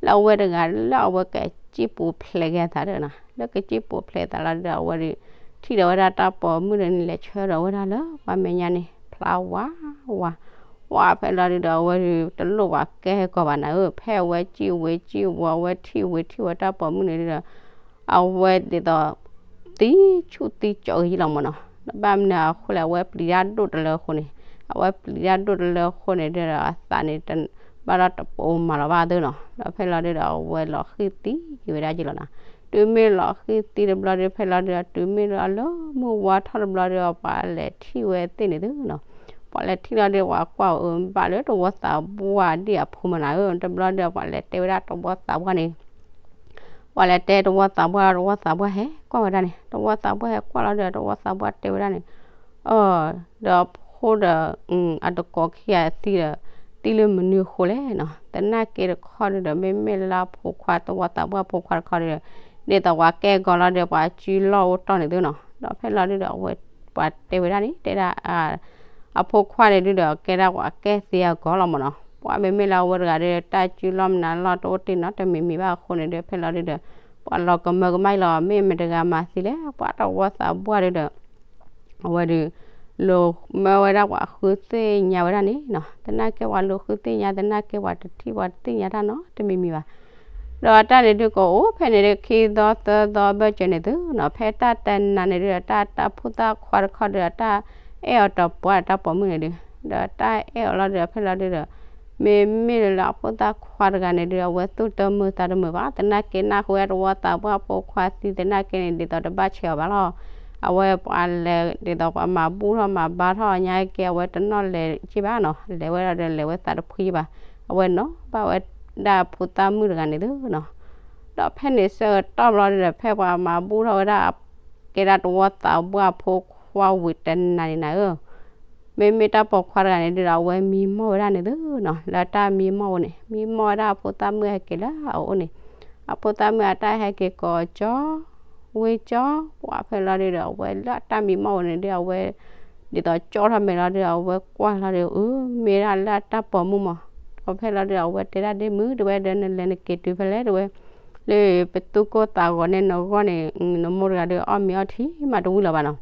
လၢအဝဲတဂၤလၢအဝဲကစံၣ်ပူၤဖျဲးက့ၤအသးဒီးနီၤ လၢကစံၣ်ပူၤဖျဲးသးလီၤဒုဒီး အဝဲဒု ထံၣ်ဒီးဝဲဒၣ်တၢ်ပိာ်မုၣ်ဒီးန့ၣ် လဲၤဆၢဒီးဝဲဒၣ်လၢပှၤမဲာ်ညါန့ၣ် ဖျါဝါဝါ ဝါဖဲလီၤဒုဒီး အဝဲဒု တလိၣ်ဝဲကဲကီၢ်ဘၣ်နၤဧၢ ဖဲအဝဲစံၣ်ဝဲစံၣ်ဝဲ အဝဲထံၣ်ဝဲထံၣ်ဝဲတၢ်ပိာ်မုၣ်န့ၣ်ဒုဒီး အဝဲဒ်သိး သံဆူၣ်သံကၠိးဂ့ၤလီၤမၢ်နီၤ. ဒီးဘၣ်မနုၤအဃိလဲၣ် အဝဲပျံၤတၢ်ဒိၣ်တလၢအဃိန့ၣ်, အဝဲပျံၤတၢ်ဒိၣ်တလၢအဃိန့ၣ်ဒီး အသးန့ၣ် ဘၣ်ဒီးတပိာ်မၤလီၤဘၣ်သုနီၤ. ဒီးဖဲလီၤဒုဒီး အဝဲလီၤဃံၣ်သံက့ၤဝဲဒၣ်ယ့လီၤနီၤ. တုၤမ့ၢ်လီၤဃံၣ်သံတဘျီဒီး ဖဲလီၤဒုဒီး တုၤမ့ၢ်လၢအလၢမုၢ်ဝါထီၣ်တဘျီဒီး ပှၤလဲၤထံၣ်ဝဲသ့ၣ်န့ၣ်သုနီၤ. ပှၤလဲၤထံၣ်လီၤဒီး ပှၤကွၢ်အၢ ဘၣ်လၢတဝီသးပှၢ်ဒ်အဖိမနၤဧၢ, တဘျီဒီး ပှၤလဲၤတဲဝဲဒၣ်တဝီသးပှၢ်န့ၣ် ပှၤလဲၤတဲတဝီသးပှၢ်, တဝီသးပှၢ်ဟဲကွၢ်ဝဲဒၣ်န့ၣ်, တဝီသးပှၢ်ဟဲကွၢ်လီၤဒီး တဝီသးပှၢ်တဲဝဲဒၣ်န့ၣ်, အၢ ဒီးဖိဒီး အတကိးခံဂၤသံဒီး သံလၢမနုၤအဃိလဲၣ်နီၤ. သနာ်က့တခီဒုဒီး မ့မ့ၢ်လၢအဖိခွါ တဝီသးပှၢ်အဖိခွါတခီဒုဒီး ဒ်သိးပှၤကဲအဂီၤလီၤဒီး ပှၤစုလီၢ်အိၣ်တီၢ်န့ၣ်သုနီၤ. ဒီးဖဲလီၤဒုဒီး အဝဲ ပှၤတဲဝဲဒၣ်န့ၣ် တဲဒၣ် အဖိခွါန့ၣ်ဒုဒီး ကဲဒၣ်ပှၤကဲသ့အဂီၤလီၤမၢ်နီၤ. ပှၤမ့မ့ၢ်လၢအဝဲတဂၤဒီး တၢ်စုလီၢ်မနုၤလီၢ်တအိၣ်တ့ၢ်နီတမံၤမံၤဘၣ်အဃိန့ၣ်ဒီး ဖဲလီၤဒုဒီး ပှၤလီၤကမၢကမၣ်လီၤ. မ့ၢ်မတဂၤမၤသံလဲၣ်, ပှၤတဝီသးပှၢ်ဒုဒီး အဝဲဒုး လိၤမၢဝဲဒၣ်ပှၤဃုသ့ၣ်ညါဝဲဒၣ်န့ၣ်နီၤ. သနာ်က့ပှၤလိၤဃုသ့ၣ်ညါ, သနာ်က့ပှၤတထံၣ် ပှၤတသ့ၣ်ညါတၢ်နီတမံၤမံၤဘၣ်. ဒီးအတၢ်န့ၣ်ဒုကအိၣ်ဖဲန့ၣ်ဒု ခံသီသၢသီဘၢၣ်စၢၤန့ၣ်သုနီၤ. ဖဲတၢ်တနၤန့ၣ်ဒုဒီး တၢ်တၢ်ဖိသၣ်ခွါတခီဒုဒီး တၢ်အဲၣ်အီၤတပှၢ် တၢ်ပိာ်မုၣ်န့ၣ်ဒု, ဒီးတၢ်အဲၣ်အီၤလီၤဒုဒီး ဖဲလီၤဒုဒီး မ့မ့ၢ်လၢအဖိသၣ်ခွါတဂၤန့ၣ်ဒု အဝဲသူၣ်တမုာ်သးတမုာ်ဘၣ်. သနာ်က့နၢ်ဟူဝဲတဝီသးပှၢ်ဖိခွါသံ သနာ်က့န့ၣ် ဒ်သိးတဘၣ်ဆဲးအီၤဘၣ်လီၤ. အဝဲပှၤလဲၤဒ်သိးပှၤမၤဘူၣ်ထီၣ်မၤဘါထီၣ်ညါက့ အဝဲတနီၣ်လဲၤက့ဘၣ်နီၤ, လဲၤဝဲဒၣ်ဒီးလဲၤဝဲသးတဖှံဘၣ်. အဝဲနီၤဘၣ်ဝဲဒၣ်ဖိသၣ်မုၣ်တဂၤန့ၣ်သုနီၤ. ဒီးဖဲန့ၣ်ဆၢကတီၢ်ဘျီဒုဒီး ဖဲပှၤမၤဘူၣ်ထီၣ်ဝဲဒၣ် ကဲဒၣ်တဝီသးပှၢ်ဖိခွါဝံၤတနၤန့ၣ်နၤဧၢ မ့မ့ၢ်တၢ်ပိာ်ခွါတဂၤန့ၣ်ဒုဒီး အဝဲမံမီၢ်ဝဲဒၣ်န့ၣ်သုနီၤ. လၢတၢ်မံမီၢ်ဝဲန့ၣ် မံမီၢ်ဝဲဒၣ်အဖိသၣ်မုၣ်ဟဲက့ၤလၢအအိၣ်န့ၣ်, အဖိသၣ်မုၣ်အတၢ်ဟဲက့ၤကိးကၠီ ဝ့ၢ်ကၠီ ပှၤဖဲလီၤဒုဒီး အဝဲလၢအတၢ်မံမီၢ်ဝဲန့ၣ်ဒု အဝဲ ဒ်သိးကၠီထီၣ်မဲာ်လီၤဒု အဝဲကွၢ်လီၤဒု အၢ မ့ၢ်ဒၣ်လၢအတၢ်ပိာ်မုၣ်မး. ဒီးဖဲလီၤဒု အဝဲတဲဒၣ်ဒ့မုၣ် တဲဝဲဒီးနလဲၤနက့ၤတုၤဖဲလဲၣ် တဲဝဲ, လၢပသူၣ်ကိၢ်သးဂီၤန့ၣ်နဂီၢ်န့ၣ် နမိၢ်တဂၤဒု အီၣ်မ့ၤအီထံမးတဝံၤလၢၤဘၣ်နီၤ.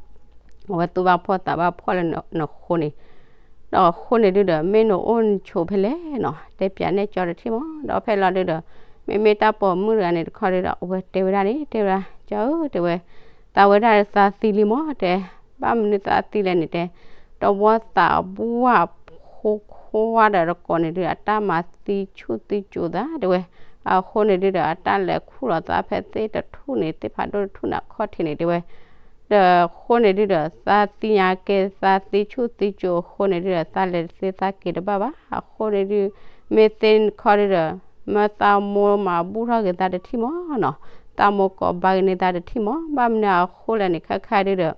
အဝဲသူၣ်ဘၣ်ဖှီၣ်သးဘၣ်ဖှီၣ်လၢနဃိန့ၣ်, ဒီးဃိန့ၣ်ဒုဒီး မ့ၢ်နအိၣ်နဆိးဖဲလဲၣ်နီၤ တဲပၠးနဲၣ်ကၠီတထံၣ်မး. ဒီးဖဲလီၤဒုဒီး မ့မ့ၢ်တၢ်ပိာ်မုၣ်တဂၤန့ၣ်တခီဒုဒီး အဝဲတဲဝဲဒၣ်န့ၣ် တဲဝဲဒၣ် ကၠီဧၢ တဲဝဲ, သးဝဲဒၣ်သးသံလံမး တဲ, ဘၣ်မနုၤသးသံလဲၣ်န့ၣ်တဲ, တဝီသးပှၢ်ဖိခွါဒီးတကိးန့ၣ်ဒု အတၢ်မၤသံဆူၣ်သံကၠိၤသး တဲဝဲ, အဃိန့ၣ်ဒုဒီး အတၢ်လဲၤခူၣ်လီၤသးဖဲသ့ၣ်တထူၣ်န့ၣ် သ့ၣ်ဖးဒိၣ်တထူၣ်န့ၣ်အခီၣ်ထံးန့ၣ် တဲဝဲ, ဒီးဃိန့ၣ်ဒုဒီး သးသံညါက့ သးသံဆူၣ်သံကၠိၤအဃိန့ၣ်ဒုဒီး သးလဲၤတသ့သးက့ၤတဘၣ်ဘၣ်. အဃိန့ၣ်ဒု မ့ၢ်သ့ၣ်တခီဒုဒီး မၢသးမိၢ်မၤဘူၣ်ထီၣ်က့ၤသးတထံၣ်မးနီၤ, သးမိၢ်ကိးဘါက့ၤန့ၢ်သးတထံၣ်မး. ဘၣ်မနုၤအဃိလဲၣ်န့ၣ် ခဲခါဒုဒီး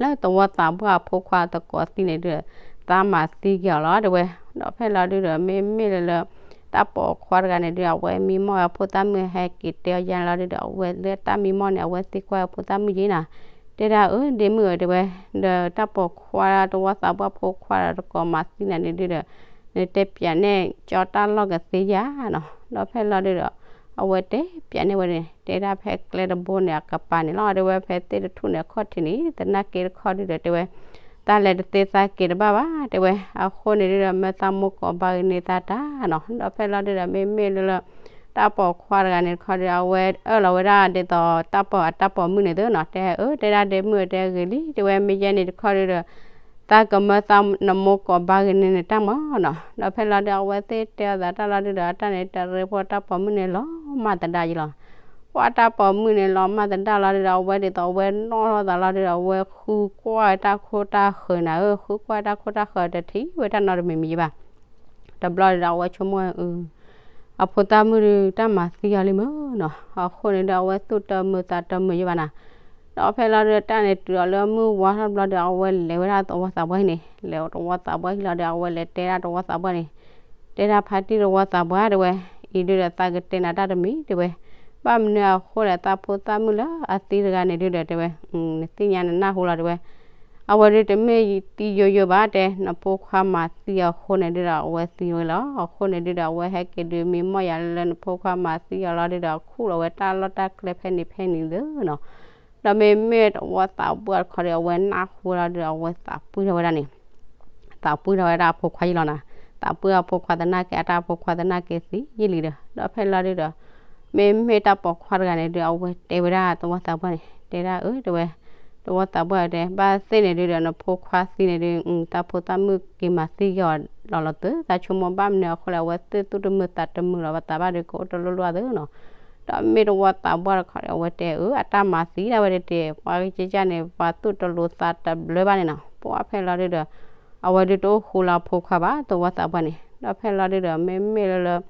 လၢတဝီသးပှၢ်အဖိခွါတကိးသံန့ၣ်ဒုဒီး သးမၤသံက့ၤအီၤလီၤ တဲဝဲ. ဒီးဖဲလီၤဒုဒီး မ့မ့ၢ်လၢလၢ တၢ်ပိာ်ခွါတဂၤန့ၣ်ဒု အဝဲမံမီၢ်ဝဲအဖိသၣ်မုၣ် ဟဲက့ၤတဲအီၤယါန့ၣ်လီၤဒုဒီး အဝဲလၢတၢ်မံမီၢ်န့ၣ် အဝဲသံကွၢ်အဖိသၣ်မုၣ်ယါနီၤ, တဲဒၣ်အၢ ဒ့မုၣ်ဧၢ တဲဝဲ, ဒီးတၢ်ပိာ်ခွါတဝီသးပှၢ်ဖိခွါဒီးတကိးမၤသံနၤန့ၣ်ဒုဒီး နတဲပၠးနဲၣ်ကၠီတၢ်လီၢ်ကသ့ဧါနီၤ. ဒီးဖဲလီၤဒုဒီး အဝဲတဲပၠးနဲၣ်ဝဲန့ၣ် တဲဒၣ်ဖဲကျဲတဘိန့ၣ် အကပၤန့ၣ်လီၤ တဲဝဲ, ဖဲသ့ၣ်တထူၣ်န့ၣ်အခီၣ်ထံးန့ၣ် သနာ်က့တခီဒုဒီး တဲဝဲ, သးလဲၤတသ့သးက့ၤတဘၣ်ဘၣ် တဲဝဲ. အဃိန့ၣ်ဒုဒီး မၢသးမိၢ်ကိးဘါက့ၤန့ၢ်သးတၢ်နီၤ. ဒီးဖဲလီၤဒုဒီး မ့မ့ၢ်လၢလၢ တၢ်ပိာ်ခွါတဂၤန့ၣ်တခီဒု အဝဲအၢၣ်လီၤဝဲဒၣ်ဒ်သိးတၢ်ပိာ်အတၢ်ပိာ်မုၣ်န့ၣ်သုနီၤ, တဲအၢ တဲဒၣ်ဒ့မုၣ် တဲဂ့ၤလံ တဲဝဲ, မ့ၢ်ယဲန့ၣ်တခီဒုဒီး သးကမၢသးနမိၢ်ကိးဘါက့ၤန့ၢ်နတၢ်မးနီၤ. ဒီးဖဲလီၤဒု အဝဲသ့ၣ်တဲအီၤသးတၢ်လီၤဒုဒီး အတၢ်န့ၣ်တရ့ဖိတၢ်ပိာ်မုၣ်န့ၣ်လီၤမၢ်သဒါယံလီၤ. ပှၤတၢ်ပိာ်မုၣ်န့ၣ်လီၤမၢ်သဒါလီၤဒုဒီး အဝဲဒ်သိးအဝဲနီၣ်ထီၣ်သးလီၤဒုဒီး အဝဲဃုကွၢ်တၢ်ခိၣ်တၢ်ဃၢၤနၤဧၢ, ဃုကွၢ်တၢ်ခိၣ်တၢ်ဃၢၤတထံၣ်ဝဲတၢ်နီတမံၤမံၤယံဘၣ်. တဘျီဒုဒီး အဝဲဆိကမိၣ် အဖိသၣ်မုၣ်ဒု တၢ်မၤသံအီၤလံမးနီၤ. အဃိန့ၣ်ဒု အဝဲသူၣ်တမုာ်သးတမုာ်ယံဘၣ်နၤ. ဒီးဖဲလီၤဒု တၢ်န့ၣ်တုၤအီၤလၢမုၢ်ဝါထီၣ်တဘျီဒု အဝဲလဲၤဝဲဒၣ်တဝီသးပှၢ်ဟံၣ်န့ၣ်, လဲၤတဝီသးပှၢ်ဟံၣ်လီၤဒု အဝဲလဲၤတဲဒၣ်တဝီသးပှၢ်န့ၣ်, တဲဒၣ်ဖါတံၢ်တဝီသးပှၢ် တဲဝဲ, အံၤဒုဒီးသးကတဲနၤတၢ်တမံၤ တဲဝဲ, ဘၣ်မနုၤအဃိလဲၣ်သးဖိသၣ်မုၣ်လၢအသံတဂၤန့ၣ်ဒုဒီး တဲဝဲ, နသ့ၣ်ညါနနၢ်ဟူလီၤ တဲဝဲ. အဝဲဒုတမ့ၢ်သံယိယိဘၣ်တဲ, နဖိခွါမၤသံအီၤအဃိန့ၣ်ဒုဒီး အဝဲသံဝဲလီၤ. အဃိန့ၣ်ဒုဒီး အဝဲဟဲက့ၤဒုးမံမီၢ်ယၤလၢနဖိခွါမၤသံအီၤလီၤဒုဒီး ခူၣ်လီၤဝဲတၢ်လီၢ်တၢ်ကျဲဖဲန့ၣ်ဖဲန့ၣ်သုနီၤ. ဒီးမ့မ့ၢ်တဝီသးပှၢ်တခီဒီး အဝဲနၢ်ဟူလီၤဒုဒီး အဝဲသးပှံၢ်ထီၣ်ဝဲဒၣ်န့ၣ် သးပှံၢ်ထီၣ်ဝဲဒၣ်အဖိခွါယံလီၤနၤ. သးပှံၢ်အဖိခွါသနာ်က့ အတၢ်အဖိခွါသနာ်က့သံယံလံဒီး ဒီးဖဲလီၤဒုဒီး မ့မ့ၢ်တၢ်ပိာ်ခွါတဂၤန့ၣ်ဒု အဝဲတဲဝဲဒၣ်တဝီသးပှၢ်န့ၣ် တဲဒၣ်အၢ တဲဝဲ, သဝီသးပှၢ်တဲ ဘၣ်သ့ၣ်န့ၣ်ဒုဒီး နဖိခွါသံန့ၣ်ဒု တၢ်ဖိသၣ်မုၣ်က့ၤမၤသံက့ၤအီၤလီၤလီၤသု, သးဆိကမိၣ်ဘၣ်မနုၤအဃိလဲၣ် အဝဲသ့ၣ်သူၣ်တမုာ်သးတမုာ်လီၤ, ပသးဘၣ်ဒုကအိၣ်တလိၣ်လိၣ်အသိးနီၤ. ဒီးမ့ၢ်သဝီသးပှၢ်တခီဒီး အဝဲတဲအၢ အတၢ်မၤသံဒၣ်ဝဲတတဲာ်, ပှၤကကၢ်န့ၣ် ပှၤသူၣ်တလိၤသးတဘျၢဘၣ်န့ၣ်နီၤ. ပှၢ်ဖဲလီၤဒုဒီး အဝဲဒုတအိၣ်ဃူလၢအဖိခွါဘၣ် သဝီသးပှၢ်န့ၣ်. ဒီးဖဲလီၤဒုဒီး မ့မ့ၢ်လၢလၢ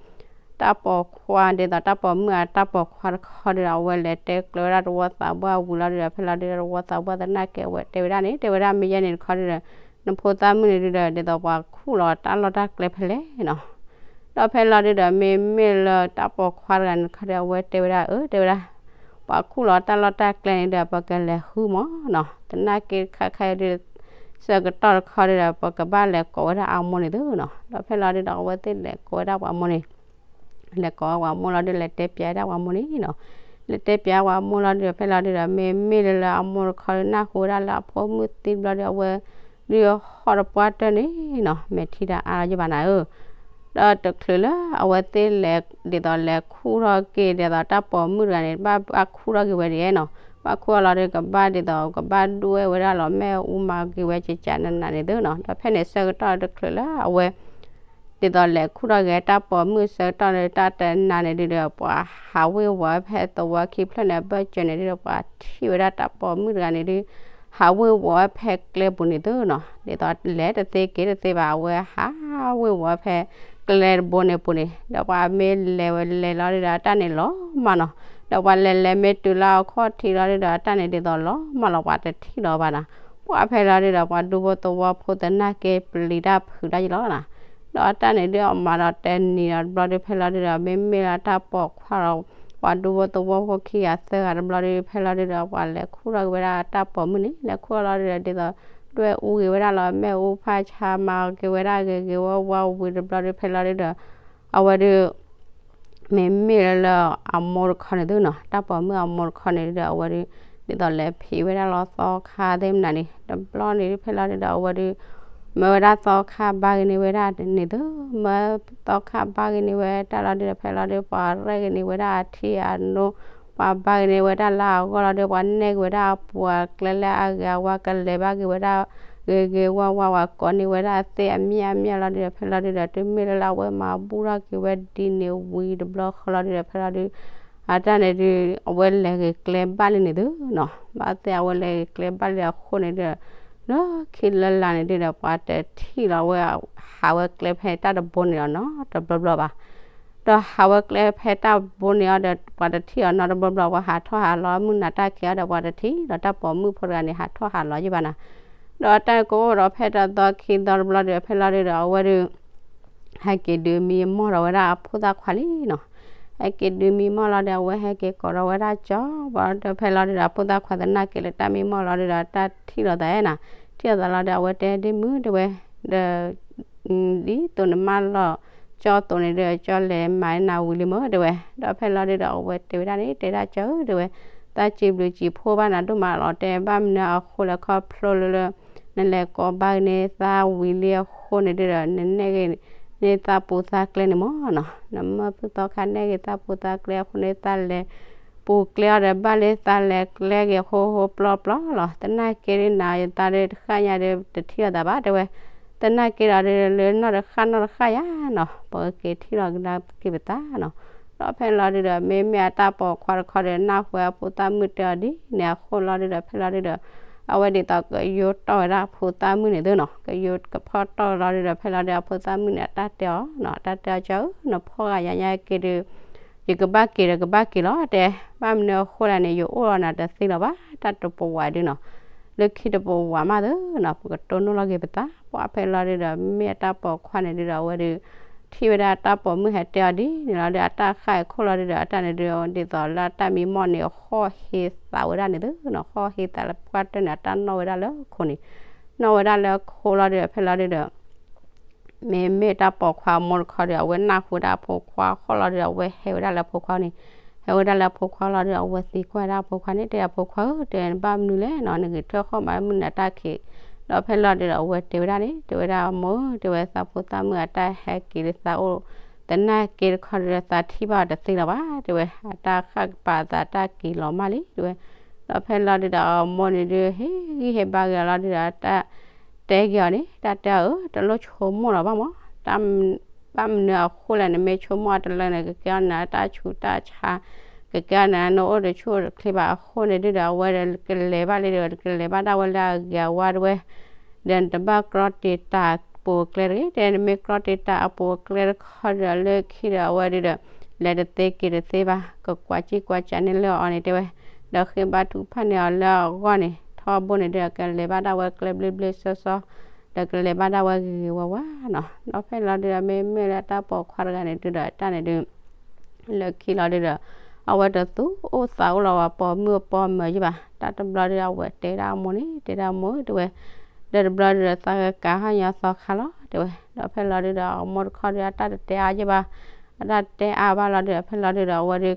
တၢ်ပိာ်ခွါဒ်သိးတၢ်ပိာ်မုၣ်အတၢ်ပိာ်ခွါတခီဒုဒီး အဝဲလဲၤတဲကျၢၤဝဲဒၣ်သဝီသးပှၢ်ဝံၤလီၤဒုဒီး ဖဲလီၤဒုဒီး သဝီသးပှၢ်သနာ်က့ အဝဲတဲဝဲဒၣ်န့ၣ် တဲဝဲဒၣ် မ့ၢ်ယဲန့ၣ်တခီဒုဒီး နဖိသၣ်မုၣ်န့ၣ်ဒုဒီး ဒ်သိးပှၤခူၣ်လီၤတၢ်လီၢ်တၢ်ကျဲဖဲလဲၣ်နီၤ. ဒီးဖဲလီၤဒုဒီး မ့မ့ၢ်လၢတၢ်ပိာ်ခွါတဂၤန့ၣ်တခီဒီး အဝဲတဲဝဲဒၣ်အၢ တဲဝဲဒၣ် ပှၤခူၣ်လီၤတၢ်လီၢ်တၢ်ကျဲန့ၣ်ဒီး ပကလဲၤဃုမၢ်နီၤ. သနာ်က့ခါခဲအံၤဒု ဆၢကတီၢ်တခီဒုဒီး ပကဘၣ်လဲၤကိးဝဲဒၣ်အမိၢ်န့ၣ်သုနီၤ. ဒီးဖဲလီၤဒုဒီး အဝဲသ့ၣ်လဲၤကိးဝဲဒၣ်ပှၤမိၢ်န့ၣ် လဲၤကိးဝဲပှၤမိၢ်လီၤဒု လဲၤတဲပၠးဝဲဒၣ်ပှၤမိၢ်န့ၣ်နီၤ. လဲၤတဲပၠးပှၤမိၢ်လီၤဒုဒီး ဖဲလီၤဒုဒီး မ့မ့ၢ်လၢလၢအမိၢ်တခီဒု နၢ်ဟူဝဲဒၣ်လၢအဖိမုၣ်သံတဘျီဒု အဝဲဒုဟီၣ်တပှၢ်တၢၢ်န့ၣ်နီၤ မဲာ်ထံတၢ်အါလီၤယဘၣ်နၤဧၢ. ဒီးတချုးလၢအဝဲသ့ၣ်လဲၤ ဒ်သိးလဲၤခူၣ်ထီၣ်က့ၤ ဒ်သိးတၢ်ပိာ်မုၣ်တဂၤန့ၣ် ဘၣ်ဘၣ်ခူၣ်ထီၣ်က့ၤဝဲဒ်အံၤနီၤ. ဘၣ်ခူၣ်အီၤလီၤဒု ကဘၣ်ဒ်သိး ကဘၣ်ဒွဲၣ်ဝဲဒၣ်လီၤ မ့ၣ်အူမၤက့ၤဝဲကကးနးနးန့ၣ်သုနီၤ. ဒီးဖဲန့ၣ်ဆၢကတီၢ်တချုးလၢအဝဲ ဒ်သိးလဲၤခူၣ်ထီၣ်က့ၤတၢ်ပိာ်မုၣ်ဆၢကတီၢ်န့ၣ် တၢ်တနၤန့ၣ်ဒုဒီး ပှၤဟးဝ့ၤဝီၤဝဲဖဲသဝီခံဖျၢၣ်န့ၣ် အဘၢၣ်စၢၤန့ၣ်ဒုဒီး ပှၤထံၣ်ဝဲဒၣ်တၢ်ပိာ်မုၣ်တဂၤန့ၣ်ဒု ဟးဝ့ၤဝီၤဝဲဖဲကျဲပူၤန့ၣ်သုနီၤ. ဒ်သိးလဲၤတသ့က့ၤတသ့ဘၣ် အဝဲဟးဝ့ၤဝီၤဝဲဖဲကျဲတဘိန့ၣ်ပူၤန့ၣ် ဒီးပှၤမ့ၢ်လဲၤဝဲလဲၤလီၤဒုဒီး အတၢ်န့ၣ်လီၤမၢ်နီၤ. ဒီးပှၤလဲၤလဲၤမ့ၢ်တုၤလၢအခီၣ်ထံးလီၤဒုဒီး အတၢ်န့ၣ်ဒ်သိးလီၤမၢ်လီၤ ပှၤတထံၣ်လီၤဘၣ်နီၤ. ပှၢ်ဖဲလီၤဒုဒီး ပှၤဒူဖိသဝီဖိသနာ်က့ ပျံၤတၢ်ဖုးတၢ်ယလီၤနီၤ. ဒီးအတၢ်န့ၣ်ဒုအီၤမးဒီးတနံၤဒီးတဘျီဒု ဖဲလီၤဒုဒီး မ့မ့ၢ်လၢတၢ်ပိာ်ခွါလီၤ ပှၤဒူဖိသဝီဖိခံဂၤသၢဂၤတဘျီဒု ဖဲလီၤဒုဒီး ပှၤလဲၤခူၣ်ထီၣ်က့ၤဝဲဒၣ်တၢ်ပိာ်မုၣ်န့ၣ် လဲၤခူၣ်ထီၣ်လီၤဒုဒီး ဒ်သိး ဒွဲၣ်အူက့ၤဝဲဒၣ်လီၤ မ့ၣ်အူဖးဆါမၤက့ၤဝဲဒၣ်ဂ့ၤဂ့ၤဝါဝါဝံၤတဘျီဒု ဖဲလီၤဒုဒီး အဝဲဒု မ့မ့ၢ်လၢလၢအမိၢ်တခီန့ၣ်သုနီၤ တၢ်ပိာ်မုၣ်အမိၢ်တခီန့ၣ်ဒုဒီး အဝဲဒု ဒ်သိးလဲၤဖံးဝဲဒၣ်လီၤသီခါသ့ၣ်မနုၤန့ၣ် တဘျီန့ၣ်ဒု ဖဲလီၤဒုဒီး အဝဲဒု မၢဝဲဒၣ်သီခါဘါက့ၤန့ၢ်ဝဲဒၣ်န့ၣ်သု မၢသီခါဘါက့ၤန့ၢ်ဝဲတၢ်လီၤဒုဒီး ဖဲလီၤဒု ပှၤရဲၣ်က့ၤန့ၢ်ဝဲဒၣ်အထံအနိ ပှၤဘါက့ၤန့ၢ်ဝဲဒၣ်လၢအဂီၢ်လီၤဒု ပှၤနဲၣ်က့ၤဝဲဒၣ်အပူၤအကျဲလၢအဂ့ၤအဝါ ကလဲၤဘၣ်က့ၤဝဲဒၣ် ဂ့ၤဂ့ၤဝါဝါ ပှၤကိးန့ၢ်ဝဲဒၣ်သ့ၣ်အမံၤအမံၤလီၤဒုဒီး ဖဲလီၤဒုဒီး တုၤမ့ၢ်လၢလၢအဝဲမၤဘူၣ်ထီၣ်က့ၤဝဲဒ်န့ၣ်ဝံၤတဘျီဃီလီၤဒုဒီး ဖဲလီၤဒု အတၢ်န့ၣ်ဒု အဝဲလဲၤဂ့ၤကျဲဘၣ်လံန့ၣ်သုနီၤ ဘၣ်သ့ၣ်အဝဲလဲၤဂ့ၤကျဲဘၣ်လံအဃိန့ၣ်ဒုဒီး လၢခံလၢလာ်န့ၣ်ဒုဒီး ပှၤတထံၣ်လီၤဝဲ ဟးဝဲကျဲဖဲတၢ်တဘိန့ၣ်အီၤနီတဘျီဘျီဘၣ် ဒီးဟးဝဲကျဲဖဲတၢ်ဘိန့ၣ်အီၤဒီး ပှၤတထံၣ်အီၤနီတဘျီဘျီ ပှၤဟးထီၣ်ဟးလီၤမုၢ်နၤတၢ်ခံးအီၤဒီး ပှၤတထံၣ်ဒီးတၢ်ပိာ်မုၣ်ဖိတဂၤန့ၣ် ဟးထီၣ်ဟးလီၤယဘၣ်နၤ ဒီးတၢ်ကအိၣ်ဒီးဖဲတသီခံသီတဘျီဒီး ဖဲလီၤဒုဒီး အဝဲဒု ဟဲက့ၤဒုးမံမီၢ်ဒီးဝဲဒၣ်အဖိသၣ်ခွါလံနီၤ ဟဲက့ၤဒုးမံမီၢ်လီၤဒီး အဝဲဟဲက့ၤကိးဒီးဝဲဒၣ်ကၠီ ဘၣ်ဒီးဖဲလီၤဒုဒီး အဖိသၣ်ခွါသနာ်က့လၢတၢ်မံမီၢ်လီၤဒုဒီး တၢ်ထံၣ်လိာ်သးနီၤ ထံၣ်လိာ်သးလီၤဒီး အဝဲတဲဒ်မုၢ်တဲဝဲ ဒီး ဒ်သိးနမၢလီၤကၠီသိးန့ၣ်ဒီး ကၠီလဲၤမၤနၤဝံၤလံမၢ်တဲဝဲ ဒီးဖဲလီၤဒုဒီး အဝဲတဲဝဲဒၣ်န့ၣ် တဲဒၣ်ကၠီဧၢတဲဝဲ သးစံးဘျုးစံးဖှိၣ်ဘၣ်နၤဒိၣ်မးလီၤ တဲဘၣ်မနုၤအဃိလဲၣ်ခီဖျိလၢလၢ နလဲၤကိးဘါက့ၤန့ၢ်သးဝံၤလံအဃိန့ၣ်ဒုဒီး နနဲၣ်က့ၤန့ၢ်သးပူၤသးကျဲန့ၣ်မၢ်နီၤ နမၢဖုသီခါနဲၣ်က့ၤသးပူၤသးကျဲအဃိန့ၣ် သးလဲၤပူၤကျဲအီၤဒီး ဘၣ်လၢသးလဲၤကျဲက့ၤအဃိ ဟိပျီပျီလီၤ သနာ်က့ဒု နၤယသးဒုတဃၣ်ညါဒု တထံၣ်လိာ်သးဘၣ်တဲဝဲ သနာ်က့ဒီးဒု လၢနီၢ်တဃၣ်နီၢ်တဃၣ်ယါနီၤ ပကက့ၤထံၣ်လိာ်ကဒါက့ၤပသးနီၤ ဒီးဖဲလီၤဒုဒီး မ့မ့ၢ်အတၢ်ပိာ်ခွါတခီဒီး နၢ်ဟူအဖိသၣ်မုၣ်တဲအီၤဒ်န့ၣ်အဃိလီၤဒုဒီး ဖဲလီၤဒုဒီး အဝဲဒ်သိးကယိတီၢ်ဝဲဒၣ်အဖိသၣ်မုၣ်န့ၣ်သုနီၤ ကယိကဖီၣ်တီၢ်လီၤဒုဒီး ဖဲလီၤဒု အဖိသၣ်မုၣ်န့ၣ် အတၢ်တဲအီၤနီၤ အတၢ်တဲအီၤကၠီဧၢ နဖီၣ်ဂာ်ယၤညါက့ၤဒု ယကဘၣ်က့ၤဒီးကဘၣ်က့ၤလီၤတဲ ဘၣ်မနုၤအဃိလဲၣ်န့ၣ် ယအိၣ်လီၤနၤတသ့လၢၤဘၣ် တၢ်တပဝးဒုနီၤ လၢခံတပဝးမးသုနီၤ ပကတိၢ်နီၣ်လီၤက့ၤပသး ပှၢ်ဖဲလီၤဒုဒီး မ့ၢ်အတၢ်ပိာ်ခွါန့ၣ်ဒုဒီး အဝဲဒု ထံၣ်ဝဲဒၣ်တၢ်ပိာ်မုၣ်ဟဲတဲအီၤဒ်န့ၣ်လီၤဒု အတၢ်ဃၣ်အခိၣ်လီၤဒုဒီး အတၢ်န့ၣ်ဒု ဒ်သိးလၢအတၢ်မံမီၢ်န့ၣ် ဃီၣ်ဟ့သးဝဲဒၣ်န့ၣ်သုနီၤ ဃီၣ်ဟ့သးလၢပှၢ်တၢၢ်န့ၣ် အတၢ်နီၣ်ဝဲဒၣ်လၢခိန့ၣ် နီၣ်ဝဲဒၣ်လၢခိလီၤဒုဒီး ဖဲလီၤဒုဒီး မ့မ့ၢ်တၢ်ပိာ်ခွါအမိၢ်တခီဒီး အဝဲနၢ်ဟူဝဲဒၣ်အဖိခွါဃီလီၤဒုဒီး အဝဲဟဲဝဲဒၣ်လၢအဖိခွါန့ၣ် ဟဲဝဲဒၣ်လၢအဖိခွါလီၤဒုဒီး အဝဲသံကွၢ်ဝဲဒၣ်အဖိခွါန့ၣ် တဲအဖိခွါဧၢ တဲဘၣ်မနုၤလဲၣ်နီၤ နဂ့ၤထွဲဃီၣ်မးမုၢ်နၤတၢ်ခံး ဒီးဖဲလီၤဒုဒီး အဝဲတဲဝဲဒၣ်န့ၣ် တဲဝဲဒၣ်အမိၢ်ဧၢ တဲဝဲသးဖိသၣ်မုၣ်အတၢ်ဟဲက့ၤလၢသးအိၣ် သနာ်က့တခီဒီး သးထံၣ်ဘၣ်အီၤတသ့လၢၤဘၣ် တဲဝဲ အတၢ်ဃၣ်ကပၤသးတၢ်က့ၤလီၤမၢ်လံ တဲဝဲ ဒီးဖဲလီၤဒုဒီးအမိၢ်န့ၣ်ဒုး ဟ့ၣ်ဂံၢ်ဟ့ၣ်ဘါဂ့ၤအီၤလီၤဒုဒီး တၢ်တဲက့ၤအီၤန့ၣ် တၢ်တဲအီၤ အၢ တလိၣ်ဆိကမိၣ်လီၤဘၣ်မး, တၢ် ဘၣ်မနုၤအဃိလဲၣ် နမ့ၢ်ဆိကမိၣ်အတလၢန့ၣ် ကကဲအီၤနၤတၢ်ဆူးတၢ်ဆါ, ကကဲအီၤနၤ နအိၣ်တဆူၣ်တချ့ဘၣ်အဃိန့ၣ်ဒုဒီး အဝဲဒီးကလဲၤဘၣ်လံဒီး ကလဲၤဘၣ်ဒၣ်ဝဲလၢအဂ့ၤအဝါတဝဲ ဒီးနတဘၣ်ကြီတ့ၢ်တၢ်အပူၤအကျဲတဂ့ၤ, တဲနမ့ၢ်ကြီတ့ၢ်တၢ်အပူၤအကျဲတခီဒီး လၢခံဒီးအဝဲဒုဒီး လဲၤတသ့က့ၤတသ့ဘၣ်, ကကွၢ်ကံကွၢ်ကၠးန့ၢ်လၢအီၤန့ၣ်တဲဝဲ, ဒီးဃ့ဘါထုကဖၣ်န့ၢ်အီၤလၢအဂီၢ်န့ၣ် ထီဘိန့ၣ်ဒုဒီး ကလဲၤဘၣ်ဒၣ်ဝဲကျဲဘျ့ဘျ့ဆှီဆှီ ဒီးကလဲၤဘၣ်ဒၣ်ဝဲဂ့ၤဂ့ၤဝါဝါနီၤ. ဒီးဖဲလီၤဒုဒီး မ့မ့ၢ်လၢတၢ်ပိာ်ခွါတဂၤန့ၣ်ဒုဒီး တၢ်န့ၣ်ဒု လၢခံလီၤဒုဒီး အဝဲတသူၣ်အိၣ်သးအိၣ်လီၤဝဲ ပိာ်မုၣ်အပိာ်မၢၤယဘၣ်, တၢ်တဘျီဒုဒီး အဝဲတဲဒၣ်အမိၢ်န့ၣ် တဲဒၣ်အမိၢ်တဲဝဲ, ဒီးတဘျီဒုဒီး သးကကးဟီၣ်ညီသီခါလီၤ တဲဝဲ. ဒီးဖဲလီၤဒုဒီး အမိၢ်တခီဒုဒီး အတၢ်တတဲအါယဘၣ်, အတၢ်တတဲအါဘၣ်လီၤဒုဒီး ဖဲလီၤဒုဒီး အဝဲဒု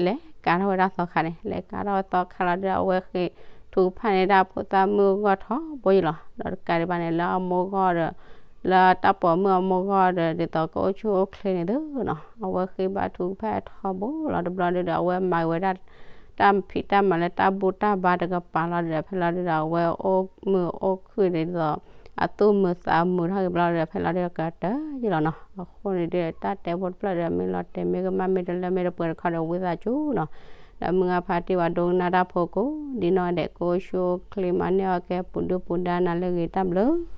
လဲၤကးထီၣ်ဝဲဒၣ်သီခါန့ၣ်, လဲၤကးထီၣ်ဝဲသီခါလီၤဒုဒီး အဝဲဃ့ထုကဖၣ်န့ၢ်ဒၣ်ဖိသၣ်မုၣ်အဂီၢ်ထီဘိယံၤလီၤ. ဒီးတကးဒံးဘၣ်န့ၣ် လၢအမိၢ်ဂီၢ်ဒီး လၢတၢ်ပိာ်မုၣ်အမိၢ်ဂီၢ်ဒီး ဒ်သိးကအိၣ်ဆူၣ်အိၣ်ချ့န့ၣ်သုနီၤ, အဝဲဃ့ဘါထုကဖၣ်ထီဘိလီၤ. တဘျီဒုဒီး အဝဲမၤဝဲဒၣ် တၢ်ဖံးတၢ်မၤလၢတၢ်ဘူၣ်တၢ်ဘါတကပၤလီၤဒုဒီး ဖဲလီၤဒုဒီး အဝဲအိၣ်မုာ်အိၣ်ခုၣ်ဒ်သိး အသူၣ်မုာ်သးမုာ်ထီၣ်က့ၤဘျီဒုဒီး ဖဲလီၤဒုဒီးကတၢၢ်ယံၤလီၤနီၤ. အဃိန့ၣ်ဒုဒီး တၢ်တဲဖိတဖျၢၣ်ဒီး မ့ၢ်လီၤတဲာ်မ့ၢ်ကမၣ်မ့ၢ်တလၢမ့ၢ်တပှဲၤတခီဒီး ဝံသးစူၤနီၤ. ဒီးမုၢ်ဂၢ်ဖါတံၢ်ဝဲဒိကနၣ်တၢ်ဖိကိးဒ်နီၢ်ဒဲး ကအိၣ်ဆူၣ်အိၣ်ချ့ မၤန့ၢ်အီၣ်ကဲ ပူၤဒုၣ်ပူၤဒါနၤလၢအဂ့ၤ တၢ်ဘျုး